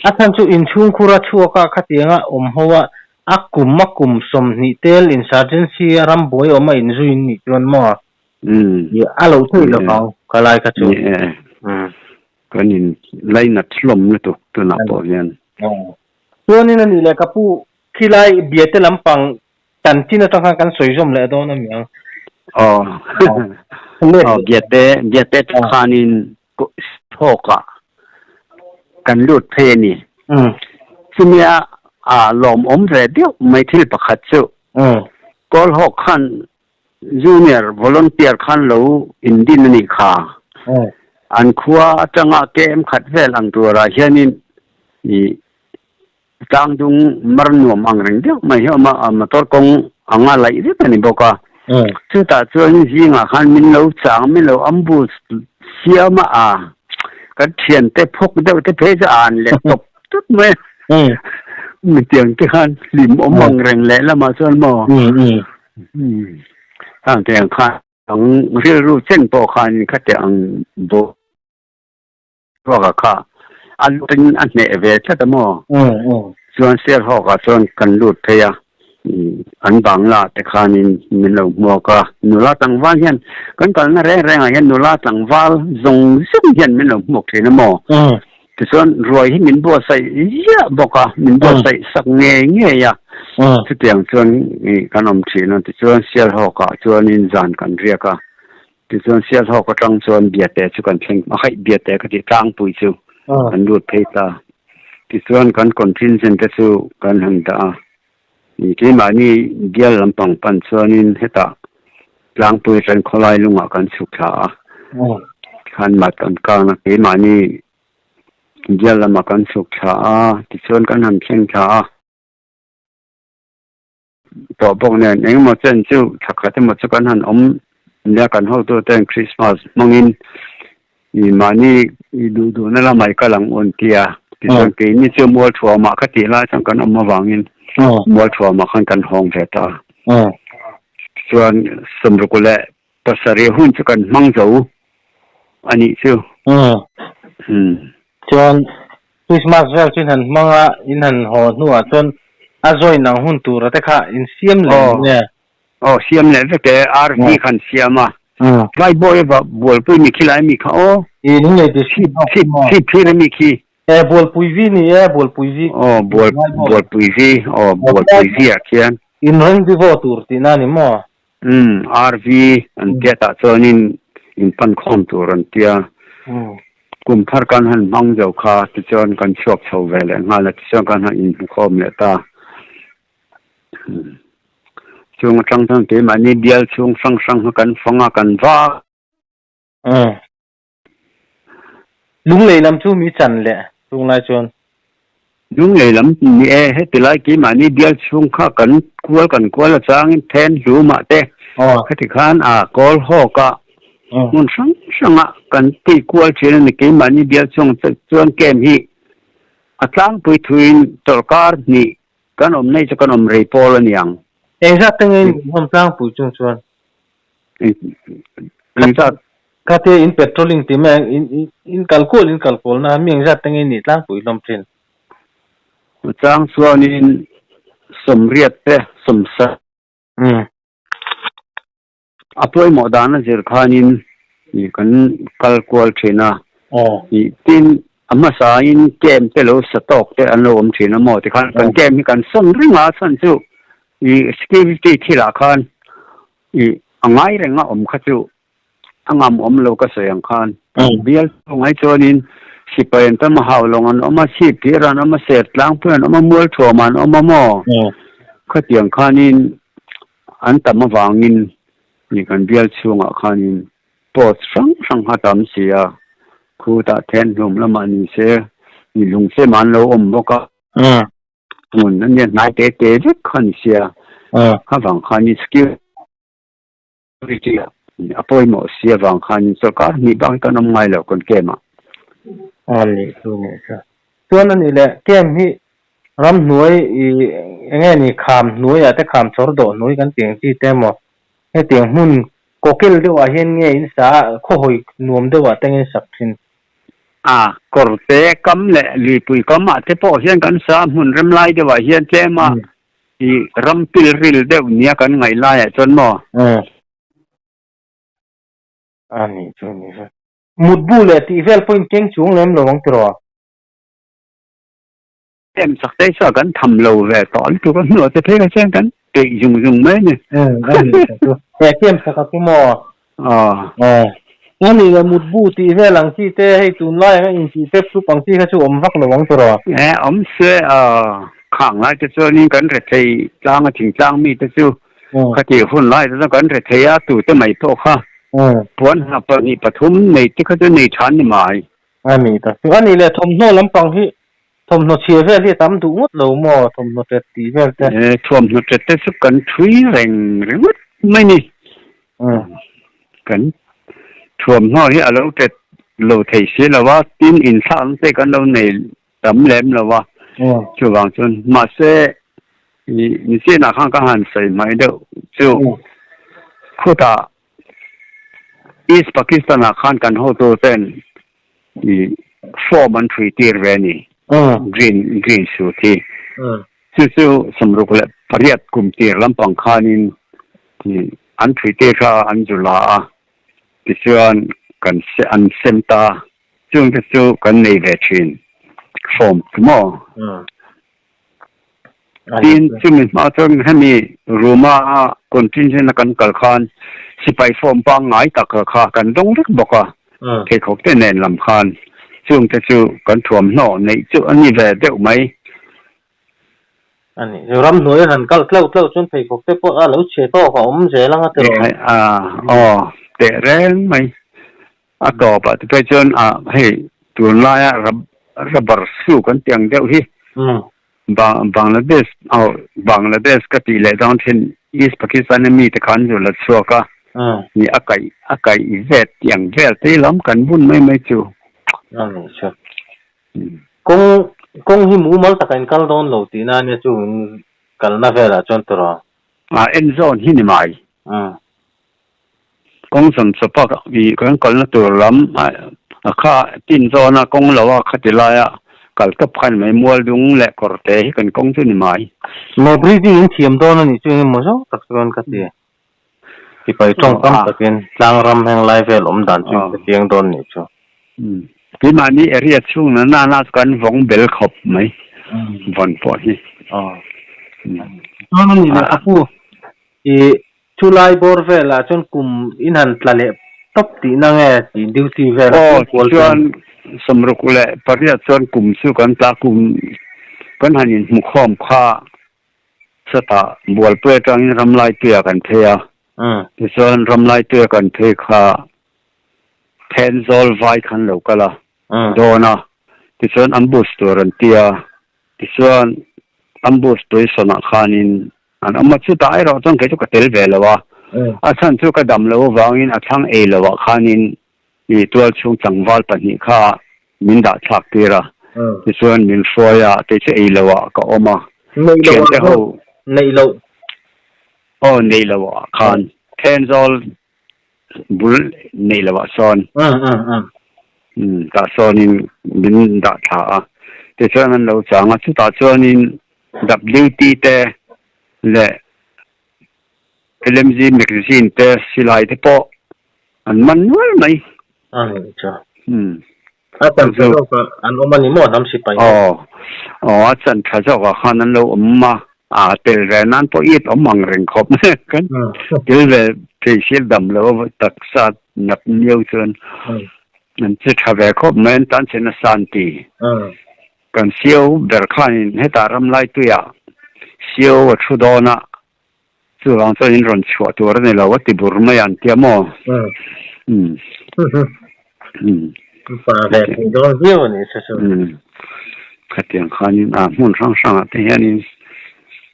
a chhan chu inchhungkhur a chhuak a, khatianga awm ho a, a kum a kum 20 tel insurgency a rambuai awm a inzui in nih chuan maw a lo theih lo vang ka lai kha chu. Kan in lainat hlawm lutuk tunah pawh hian. Chuanin a nih leh ka pu khilai biate lampang chanchin atang khan kan sawi zawm leh dawn a mi ang. Aw biate biate khanin thawkah kan lut phei a ni. Chumia a lawmawm ve deuh mai thil pakhat chu Kawlhawk khan Junior Volunteer khan lo indin a nih kha. An khua atanga KM khat vel ang turah hianin i Tlangdung mar nuam ang reng deuh mai hi a awm a, motor kawng anga laih vek a ni bawk a. Chutah chuan zingah khan min lo chang, min lo ambush siam a, a kan thiante phawk deuh te phei chu a an let tawp tawp mai a. Mitiang te khan hlim awm ang reng leh lamah chuan maw hang te ang khan ang rilru chen pawh khan khate ang bo. Ruaka kha a lutin a hneh ve tlat a maw? Chuan Sialhawkah chuan kan lut phei a, an bangla te khanin min lo hmuak a, nula tlangval hian kan kalna reng rengah hian nula tlangval zawng zawng hian min lo hmuak thin a maw? Tichuan ruai hi min buatsaih ziah bawk a, min buatsaih sak ngei ngei a, chutiang chuan kan awm thin a, tichuan Sialhawkah chuanin zan kan riak a. Tichuan Sialhawk atang chuan Biate chu kan thleng a, haih Biate ka tih tlangpui chu kan lut phei ta. Tichuan kan contingent te chu kan han dah a, keimahni bial lampang pan chuanin hetah tlangpui atang khawlai lungah kan chhuk thla a, tikhan mat kan kang a, keimahni bial lamah kan chhuk thla a, tichuan kan han thleng thla a. Tawh bawk nen engemaw chen chu thla khat emaw chu kan han awm nia kan hotu ten Christmas hmangin i mahni i duh duhna lamah i kal ang u an ti a tichuan keini chu Mualthuamah kha tih lai chuan kan awm avangin Mualthuamah khan kan hawng ve ta a tichuan 67 leh hun chu kan hmang zo a nih chu. Chuan Christmas vel chu in han hmang a, in han haw hnuah chuan a join ang hun tura te kha in siam leh ang nge? Aw, siam leh vek e, RV khan siam a. Tlaibawi va bualpui mi khi lai mi kha aw. I ning lei district bawk khi maw? Chhip phir ami khi. E, bualpui vi ni e, bualpui vi. Aw, bual bualpui vi, aw bualpui vi ah khian. In rendezvous tur tihna a ni maw? Umm, RV an tia tah chuanin in pan khawm tur an tia. Kum thar kan han hmang zo kha tichuan kan chhuak chho ve leh nghal a, tichuan kan han inhmu khawm leh ta. Chung atang chuan keimahni bial chhung hrang hrang kha kan fang a, kan vak. Umm. Lunglei lam chu mi chan leh tunglai chuan. Lunglei lam ni e, heti lai keimahni bial chhung kha kan kual kan kual a changin then hlumah te khati khan a kawl hawk a hmun hrang hranga kan tih kual thin a ni. Keimahni bial chhung chuan camp hi a tlangpui thuin chawlhkar hnih kan awm nei chu kan awm rei pawl a niang. Engzat te nge in awm tlangpui chung chuan? Engzat? Khatia in patrolling tih mai ang, in in kal kual in kal kual na mi engzat te nge nih tlangpui hlawm thin? Chang chuanin 80 te 70. A pawimawh dan a zir khanin kan kal kual thin a. I tin a hmasain camp te lo sa tawk te an lo awm thin a maw tikhan kan camp hi kan sawn reng a, a chhan chu i security thilah khan i a ngai reng a awm kha chu a ngam awm lo ka sawi ang khan bial chhungah hi chuanin sipai an tam a, haulawng an awm a, chhip phir an awm a, ser tlangpui an awm a, mual thuam an awm a maw khatiang khanin an tam avangin i kan bial chhungah khanin Post hrang hrang kha tam si a, khutah then hlum lamah ni se, ni lung chem an lo awm bawk a. Hmun a nia hnai te te vek kha ni sia, kha vang khan i security ah a pawimawh si avang khan sawrkar hnih bak hi kan awm ngai lo kan camp ah. A nih chu nih chu. Chuan a nih leh camp hi ramhnuai i enge ni kham hnuaiah te kham chawr dawh hnuai kan tih ang chi te maw Hetiang hmun kawkel deuhah hian nge in sa a, khawhawi nuam deuhah te nge sak thin? A, kawrte kam leh luipui kamah te pawh hian kan sa a, hmun rem lai deuhah hian tlem a i ram pil ril deuh nia kan ngaih laiah chuan maw? A nih chu ni chu. Mutbu leh tih vel pawh in keng chuang lem lo ang tiraw? Em sak te chuan kan tham lo ve tawh lutuk a hnuah te phei kha chuan kan peih zung zung mai a ni. He kem sak a chu maw? Aw. A nih leh mutbu tih vel ang chi te hei tunlai anga intih pep hlup ang chi kha chu awm vak lo ang tiraw? E awm se a khang lai te chuanin kan rethei tlang a thingtlang mi te chu khati hun lai te chuan kan rethei a tute mai pawh kha puan hna pahnih pathum nei te kha chu nei than ni mai. A ni tak chu. A nih leh thawmhnaw lampang hi Thawmhnaw chhia vel hi a tam duh ngawt lo maw? Thawmhnaw tet tih vel te. E, thawmhnaw tet te chu kan thui reng ringawt mai ni. Kan thuamhnaw hi a lo tet lo thei si lo a, tin inthlakna te kan lo nei tam lem lo a, chuvang chuan mahse i nichinah khan ka han sawi hmai deuh chu khutah East Pakistan-ah khan kan hotu ten i form an thui tir ve a ni, green green suit hi. Chu chu 68 kum tir lampang khanin i an thui tir kha an zu la a, tichuan kan an sem ta. Chungte chu kan nei ve thin form chu maw? Tin, chumi hma chuan hemi room-a contingent-a kan kal khan sipai form pangngai tak kha kan dawng vek bawk a, pheikhawk te nen lam khan chungte chu kan thuamhnaw neih chu a ni ve deuh mai. A ni, ramhnuai a han kal tlauh tlauh chuan pheikhawk te pawh a lo chhe tawk a awm zel ang a tiraw? Aw, teh reng mai. A tawpah te phei chuan ah hei tunlaia rubber shoe kan tih ang deuh hi Bangladesh aw Bangladesh ka tih leh dawn thin East Pakistan a mite khan zu la chhuak a ni a kaih a kaih vet tih ang vel te lam kan bun mai mai chu. Kawng kawng hi mumal taka in kal dawn lo tihna ania chu in kalna velah chuan tawrh a. En zawn hi ni mai. Kawng zawm chawpa i kan kalna tur lam a kha tin zawn a kawng lo a khati laia kal tawp khan mai mual dung leh kawr te hi kan kawng chu ni mai. Mobility in thiam dawn a nih chu engemaw zawng tak chuan ka ti. Sipai tawngkam takin tlang ram heng lai vel awm dan chu in hrechiang dawn nih chu. Keimahni area chhung na nana chu kan vawng bel khawp mai vawn pawh hi. Chuan a nih leh ka pu i Chulai bawr velah chuan kum in han tla leh tawp tihna nge tih duty vel a Aw chuan 68 chuan kum chu kan tla kum kan han inhmukhawm kha chutah Bualpui atangin Ramlaituia kan phei a, tichuan Ramlaituia kan phei kha Thenzawl vai khan lo kal a dawn a, tichuan ambush tur an ti a, tichuan ambush position ah khanin An awm a, chutah erawh chuan kei chu ka tel ve lo a, a chhan chu ka dam lo avangin a thlang ei lo ah khanin i tual chhung tlangval pahnih kha min dah thlak tir a, tichuan min hruai a, kei chu ei lo ah ka awm a, thiante ho. Neih loh. Aw neih loh ah khan Thenzawl bul neih loh ah sawn tah sawnin min dah thla a, tichuan an lo chang a, chutah chuanin WT te leh LMG magazine te silai te pawh an man nual mai. A chan tha zawkah an awm a ni maw hnam sipai ho? Aw, aw a chan tha zawkah khan an lo awm a, a tel ve nan pawh it awm ang reng khawp mai a, kan tel ve thei sil dam lo taksa nat miau chuan an che tha ve khawp mai an tan che nasa an ti. Kan sio ber khanin hetah ramlai tuiah sio a thu dawn a, Chuvang chuan in rawn chhuah tur a ni lo a ti bur mai a an tia maw? Umm. Pa ve thei dawn viau a ni che chu. Umm. Khatiang khanin a hmun hrang hrangah te hianin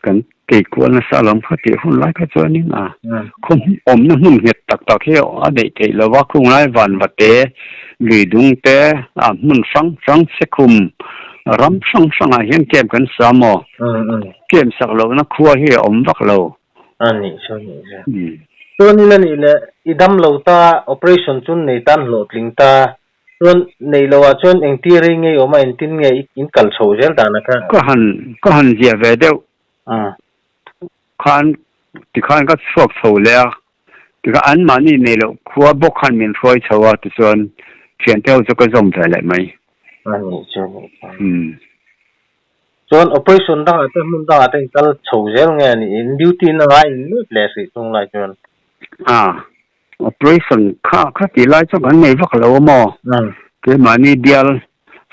kan kei kual nasa alawm kha tih hun lai kha chuanin a khaw awmna hmun nghet tak tak hi a neih theih lo va, khung lai vanva te, lui dung te, a hmun hrang hrang sekhum ram hrang hrangah hian camp kan sa maw? Camp sak lohna khua hi a awm vak lo. A nih chu a nih chu. Chuan ila nih leh i dam lo ta, operation chu nei tan hlawhtling ta, chuan neih loh ah chuan engtir rei nge i awm a, engtin nge i in kal chho zel dan a kha? Ka han ka han ziah ve deuh khan tikhan ka chhuak chho leh a, tikhan anmahni neih loh khua bawk khan min hruai chho a tichuan thiante ho chu ka zawm ve leh mai. A nih chu a nih chu. Chuan operation dangah te hmun dangah te in kal chho zel nge a nih in duty na ngai in lut leh hrih chung lai chuan. A, operation kha kha tih lai chu kan nei vak lo a maw? Keimahni bial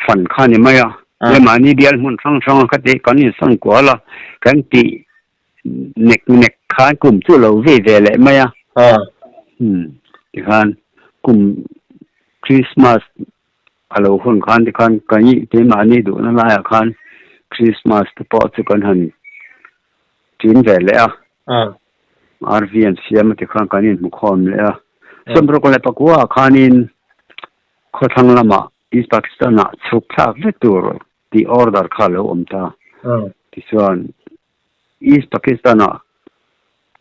fan kha ni mai a, keimahni bial hmun hrang hrang a kha tih kan insawn kual a, kan tih nek nek khan kum chu lo vei ve leh mai a. Tikhan kum Christmas A lo hun khan tikhan ka nih keimahni duhna laiah khan Christmas te pawh chu kan han ṭin ve leh a. RV an siam a tikhan kan inhmukhawm leh a. Sawmruk leh pakua ah khanin khawthlang lamah East Pakistan-ah chhuk thlak vek tur tih order kha a lo awm ta. Tichuan East Pakistan-ah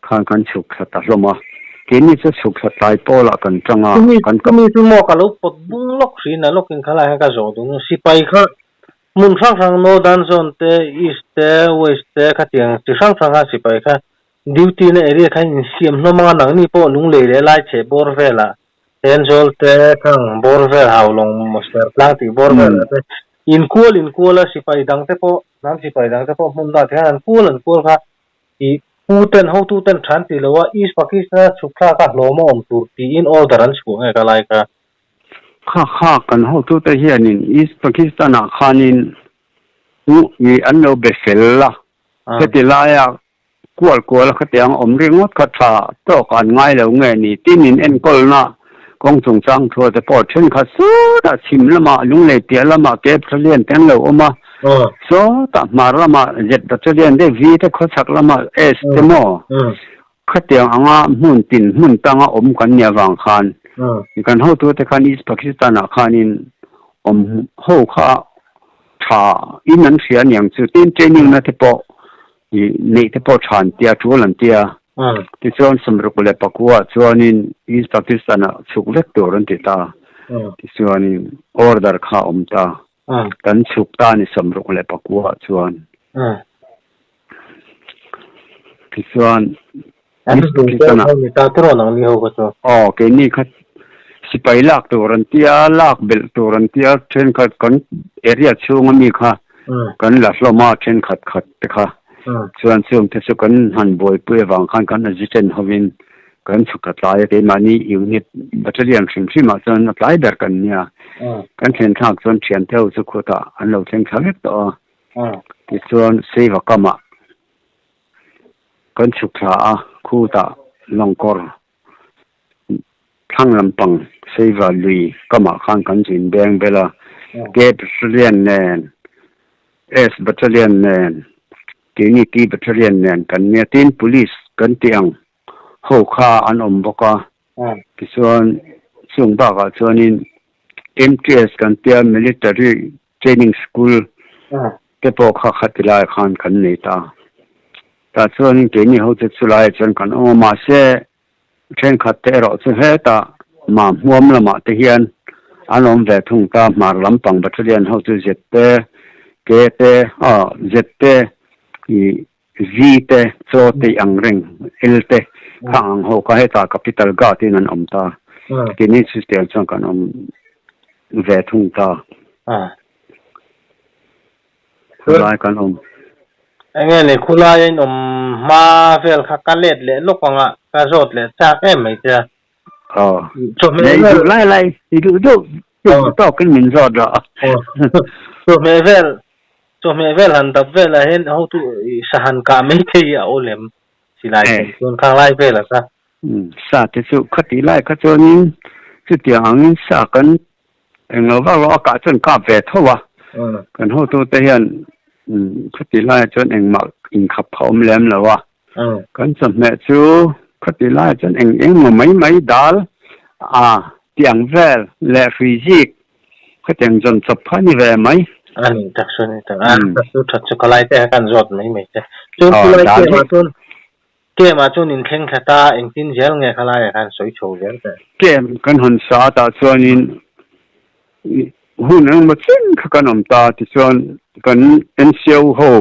khan kan chhuk thla ta hlawm a, keini chu chhuk thla tlai pawlah kan tang a, kan kap. Chumi chu maw ka lo pawt bung lawk hrin a, lawkin kha lai kha ka zawh duh nu, sipai kha hmun hrang hrang Northern Zone te, East te, West te khatiang chi hrang hrang kha sipai kha duty na area kha insiam hlawm anga nangni pawh lunglei leh lai chhe bawr velah Thenzawl te khang bawr vel Haulawng maw Sertlang tih bawr velah te inkual inkual a sipai dang te pawh hnam sipai dang te pawh hmun dah te hian an kual an kual kha ih pu ten hotu ten than tih lo a East Pakistan a chhuk thlak a hlawm a awm tur tiin order an chhuah nge ka lai kha. Kha kha kan hotu te hianin East Pakistan ah khanin ih an lo be fel a heti laia Kual kual a khatiang awm ringawt kha tha tawk an ngai lo nge ni tinin enkawlna kawng chungchang thua te pawh thenkhat sawtah chhim lamah lunglei piah lamah ke battalion te an lo awm a, sawtah hmar lamah Z battalion te V te khawchhak lamah S te maw khatiang anga hmun tin hmun tanga awm kan nih avang khan kan hotute khan East Pakistan ah khanin awm ho kha tha in an hria aniang chu tin training na te pawh I neih te pawh tha an tia, tul an tia. Tichuan sawmruk leh pakua chuanin East Pakistan-ah chhuk vek tur an ti ta. Tichuanin order kha a awm ta. Kan chhuk ta a ni sawmruk leh pakua chuan. Tichuan East Pakistan-ah. Aw, keini kha sipai lak tur an tia, lak belh tur an tia, thenkhat kan area chhunga mi kha kan la hlawm a, thenkhat khat te kha chuan chung te chu kan han buaipui avang khan kan assistant hovin kan chhuk ta tlai a, keimahni unit battalion hrim hrimah chuan a tlai ber kan nia, kan thlen thlak chuan thiante ho chu khutah an lo thleng thla vek tawh a, tichuan Seiva kamah kan chhuk thla a, khutah lawngkawr Thlang lampang Seiva lui kamah khan kan zin beng bel a, K Battalion nen, S Battalion nen, keini T Battalion nen kan nia tin Police kan tih ang ho kha an awm bawk a, tichuan chung bakah chuanin MTS kan tia Military Training School te pawh kha khati lai khan kan nei ta. Tah chuanin keini hote chu laiah chuan kan awm a, mahse Thenkhat te erawh chu hetah mah hmuam lamah te hian an awm ve thung ta, hmar lampang battalion ho chu Z te, K te, ah Z te, ih V te, Chaw te ang reng, L te kha ang ho kha hetah capital guard in an awm ta. Keini chu tiang chuan kan awm. ve thung ta. Khulai kan awm. Enge ni khulai a in awm hma vel kha ka let leh lawk anga ka zawt leh chak em mai che a. Aw. Chawhmeh vel. Duh lai lai i duh duh duh tawkin min zawt rawh. Chawhmeh vel chawhmeh vel han dap velah hian hotu sahan kah mai thei a aw lem silai ken chuan khang lai velah kha. Sa te chu khati lai kha chuanin chutiang angin sa kan englo vak lo a kah chuan kap ve tho a. Kan hotute hian khati laiah chuan engmah inkhap kha awm lem lo a. Kan chawhmeh chu khati laiah chuan eng eng maw mai mai dal a tiang vel leh hrui zik khatiang zawn chawp kha a ni ve mai. A ni tak chu a ni tak a, chu that chu ka lai te kha kan zawt mai mai che. Chuan khulai tlem ah chuan Kem ah chuan in thleng thla ta, engtin zel nge kha laiah khan sawi chho zel teh? Kem kan hawn sa atah chuanin hun engemaw chen kha kan awm ta, tichuan kan NCO ho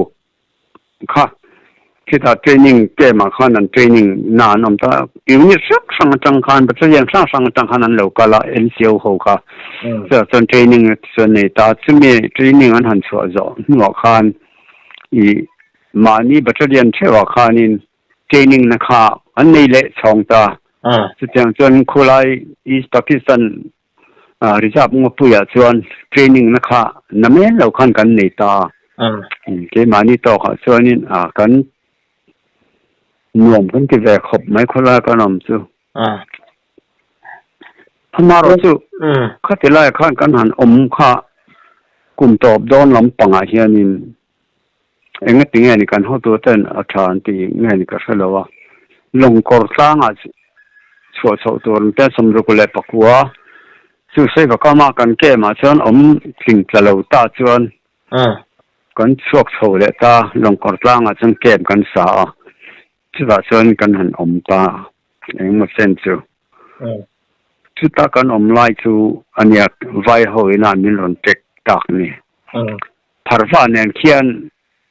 kha khitah training kem ah khan an training na an awm ta, unit hrang hrang atang khan battalion hrang hrang atang khan an lo kal a NCO ho kha, chutah chuan training chu an nei ta, chumi training an han chhuah zawh hnuah khan ih Mahni battalion theuhah khanin training na kha an nei leh chhawng ta. Chutiang chuan khulai East Pakistan Reserve Ngawpuiah chuan training na kha na men lo khan kan nei ta. Keimahni tawkah chuanin kan nuam kan ti ve khawp mai khawlai kan awm chu. Amaherawhchu khati laiah khan kan han awm kha kum tawp dawn lampangah hianin Engati nge ni kan hotu ten a tha an tih nge ni ka hre lo a, lawngkawr tlangah chhuah chhoh tur an tia 64 leh pakua chu sawi vakam a kan camp ah chuan awm tling tla lo ta chuan kan chhuak chho leh ta lawngkawr tlangah chuan camp kan sa a, chutah chuan kan han awm ta engemaw chen chu. Chuta kan awm lai chu ania vai ho ina min rawn tek tak ni. Pharva nen khian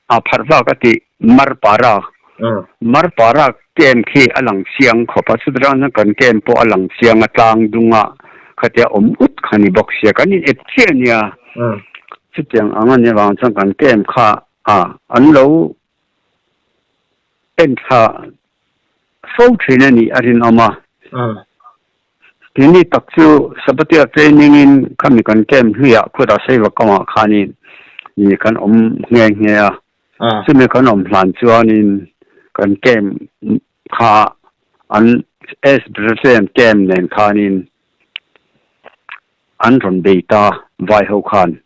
a pharva ka tih Marpara, Marpara camp khi a lang chiang khawp a, chutah chuan kan camp pawh a lang chiang a, tlang dunga khatia awm ut kha ni bawk sia, kan in ep chiah a nia. Chutiang ang a nih avang chuan kan camp kha a an lo en thla fo thin a nih a rinawm a. Tini tak chu Sabatia training in khami kan camp hluiah khutah Seivakawngah khanin mi kan awm nghe nghe a. Chumi kan awm hlan chuanin kan camp kha an S Brazilian camp nen khanin an rawn bei ta vai ho khan.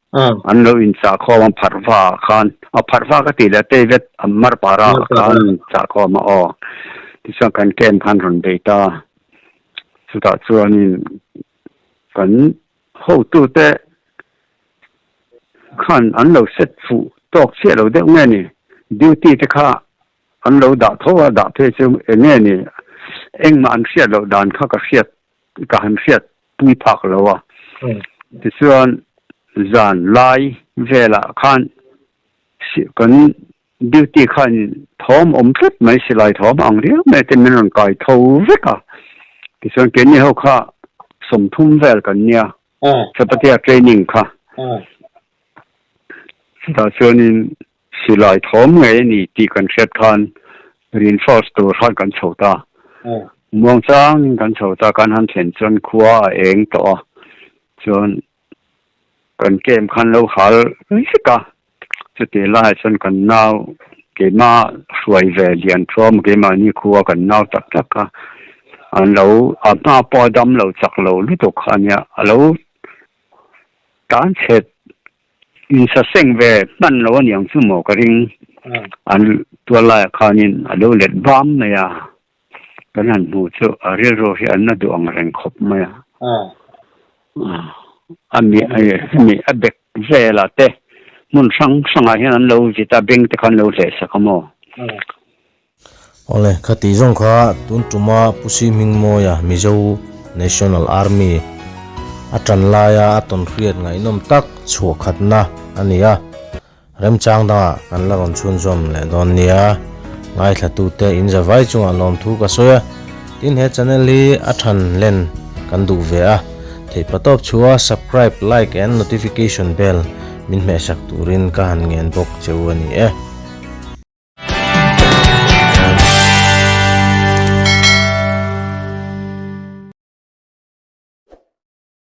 An lo inchah khawm a pharhva ah khan, a pharhva ka tih leh tei vet a marpara ah khan an inchah khawm a aw. Tichuan kan camp khan rawn bei ta. Chutah chuanin kan hotute khan an lo set fuh tawk chiah lo deuh nge ni, duty te kha an lo dah tho a, dah phei chu eng nge ni, engmah an hriat loh dan kha ka hriat ka han hriat pui phak lo a. Tichuan zan lai velah khan kan Duty khan thawm awm tlat mai silai thawm ang riau mai te min rawn kai tho vek a, tichuan keini ho kha 30 vel kan nia, Chapatia training kha, chutah chuanin silai thawm ngei a ni tih kan hriat khan reinforce tur khan kan chho ta, muangchangin kan chho ta, kan han thlen chuan khua a eng tawh a, chuan kan camp khan lo hal vek a. Chutih laiah chuan kan nau keimah hruai ve lian thuam keimahni khua kan nau tak tak kha an lo a hma pawh a dam lo chak lo lutuk kha a nia a lo tan chhet insaseng ve hman lo a niang chu maw ka ring an tual laiah khanin a lo let bam mai a kan han hmuh chu a rilru hi an la duh ang reng khawp mai a a mi hemi a bek velah te hmun hrang hrangah hian an lo vit a beng te kha an lo hleh sak a maw. Awle, khati zawng kha tun tuma Pu Si Hmingmawia Mizo National Army a tan laia a tawn hriat ngaihnawm tak chhuah khatna a ni a. Remchang dangah kan la rawn chhunzawm leh dawn nia. Ngaithlatute in za vai chungah lawmthu ka sawi a, tin he channel hi a than len kan duh ve a. Theihpatawp chhuah subscribe, like and notification bell min hmehsak turin ka han ngen bawk che u a ni e.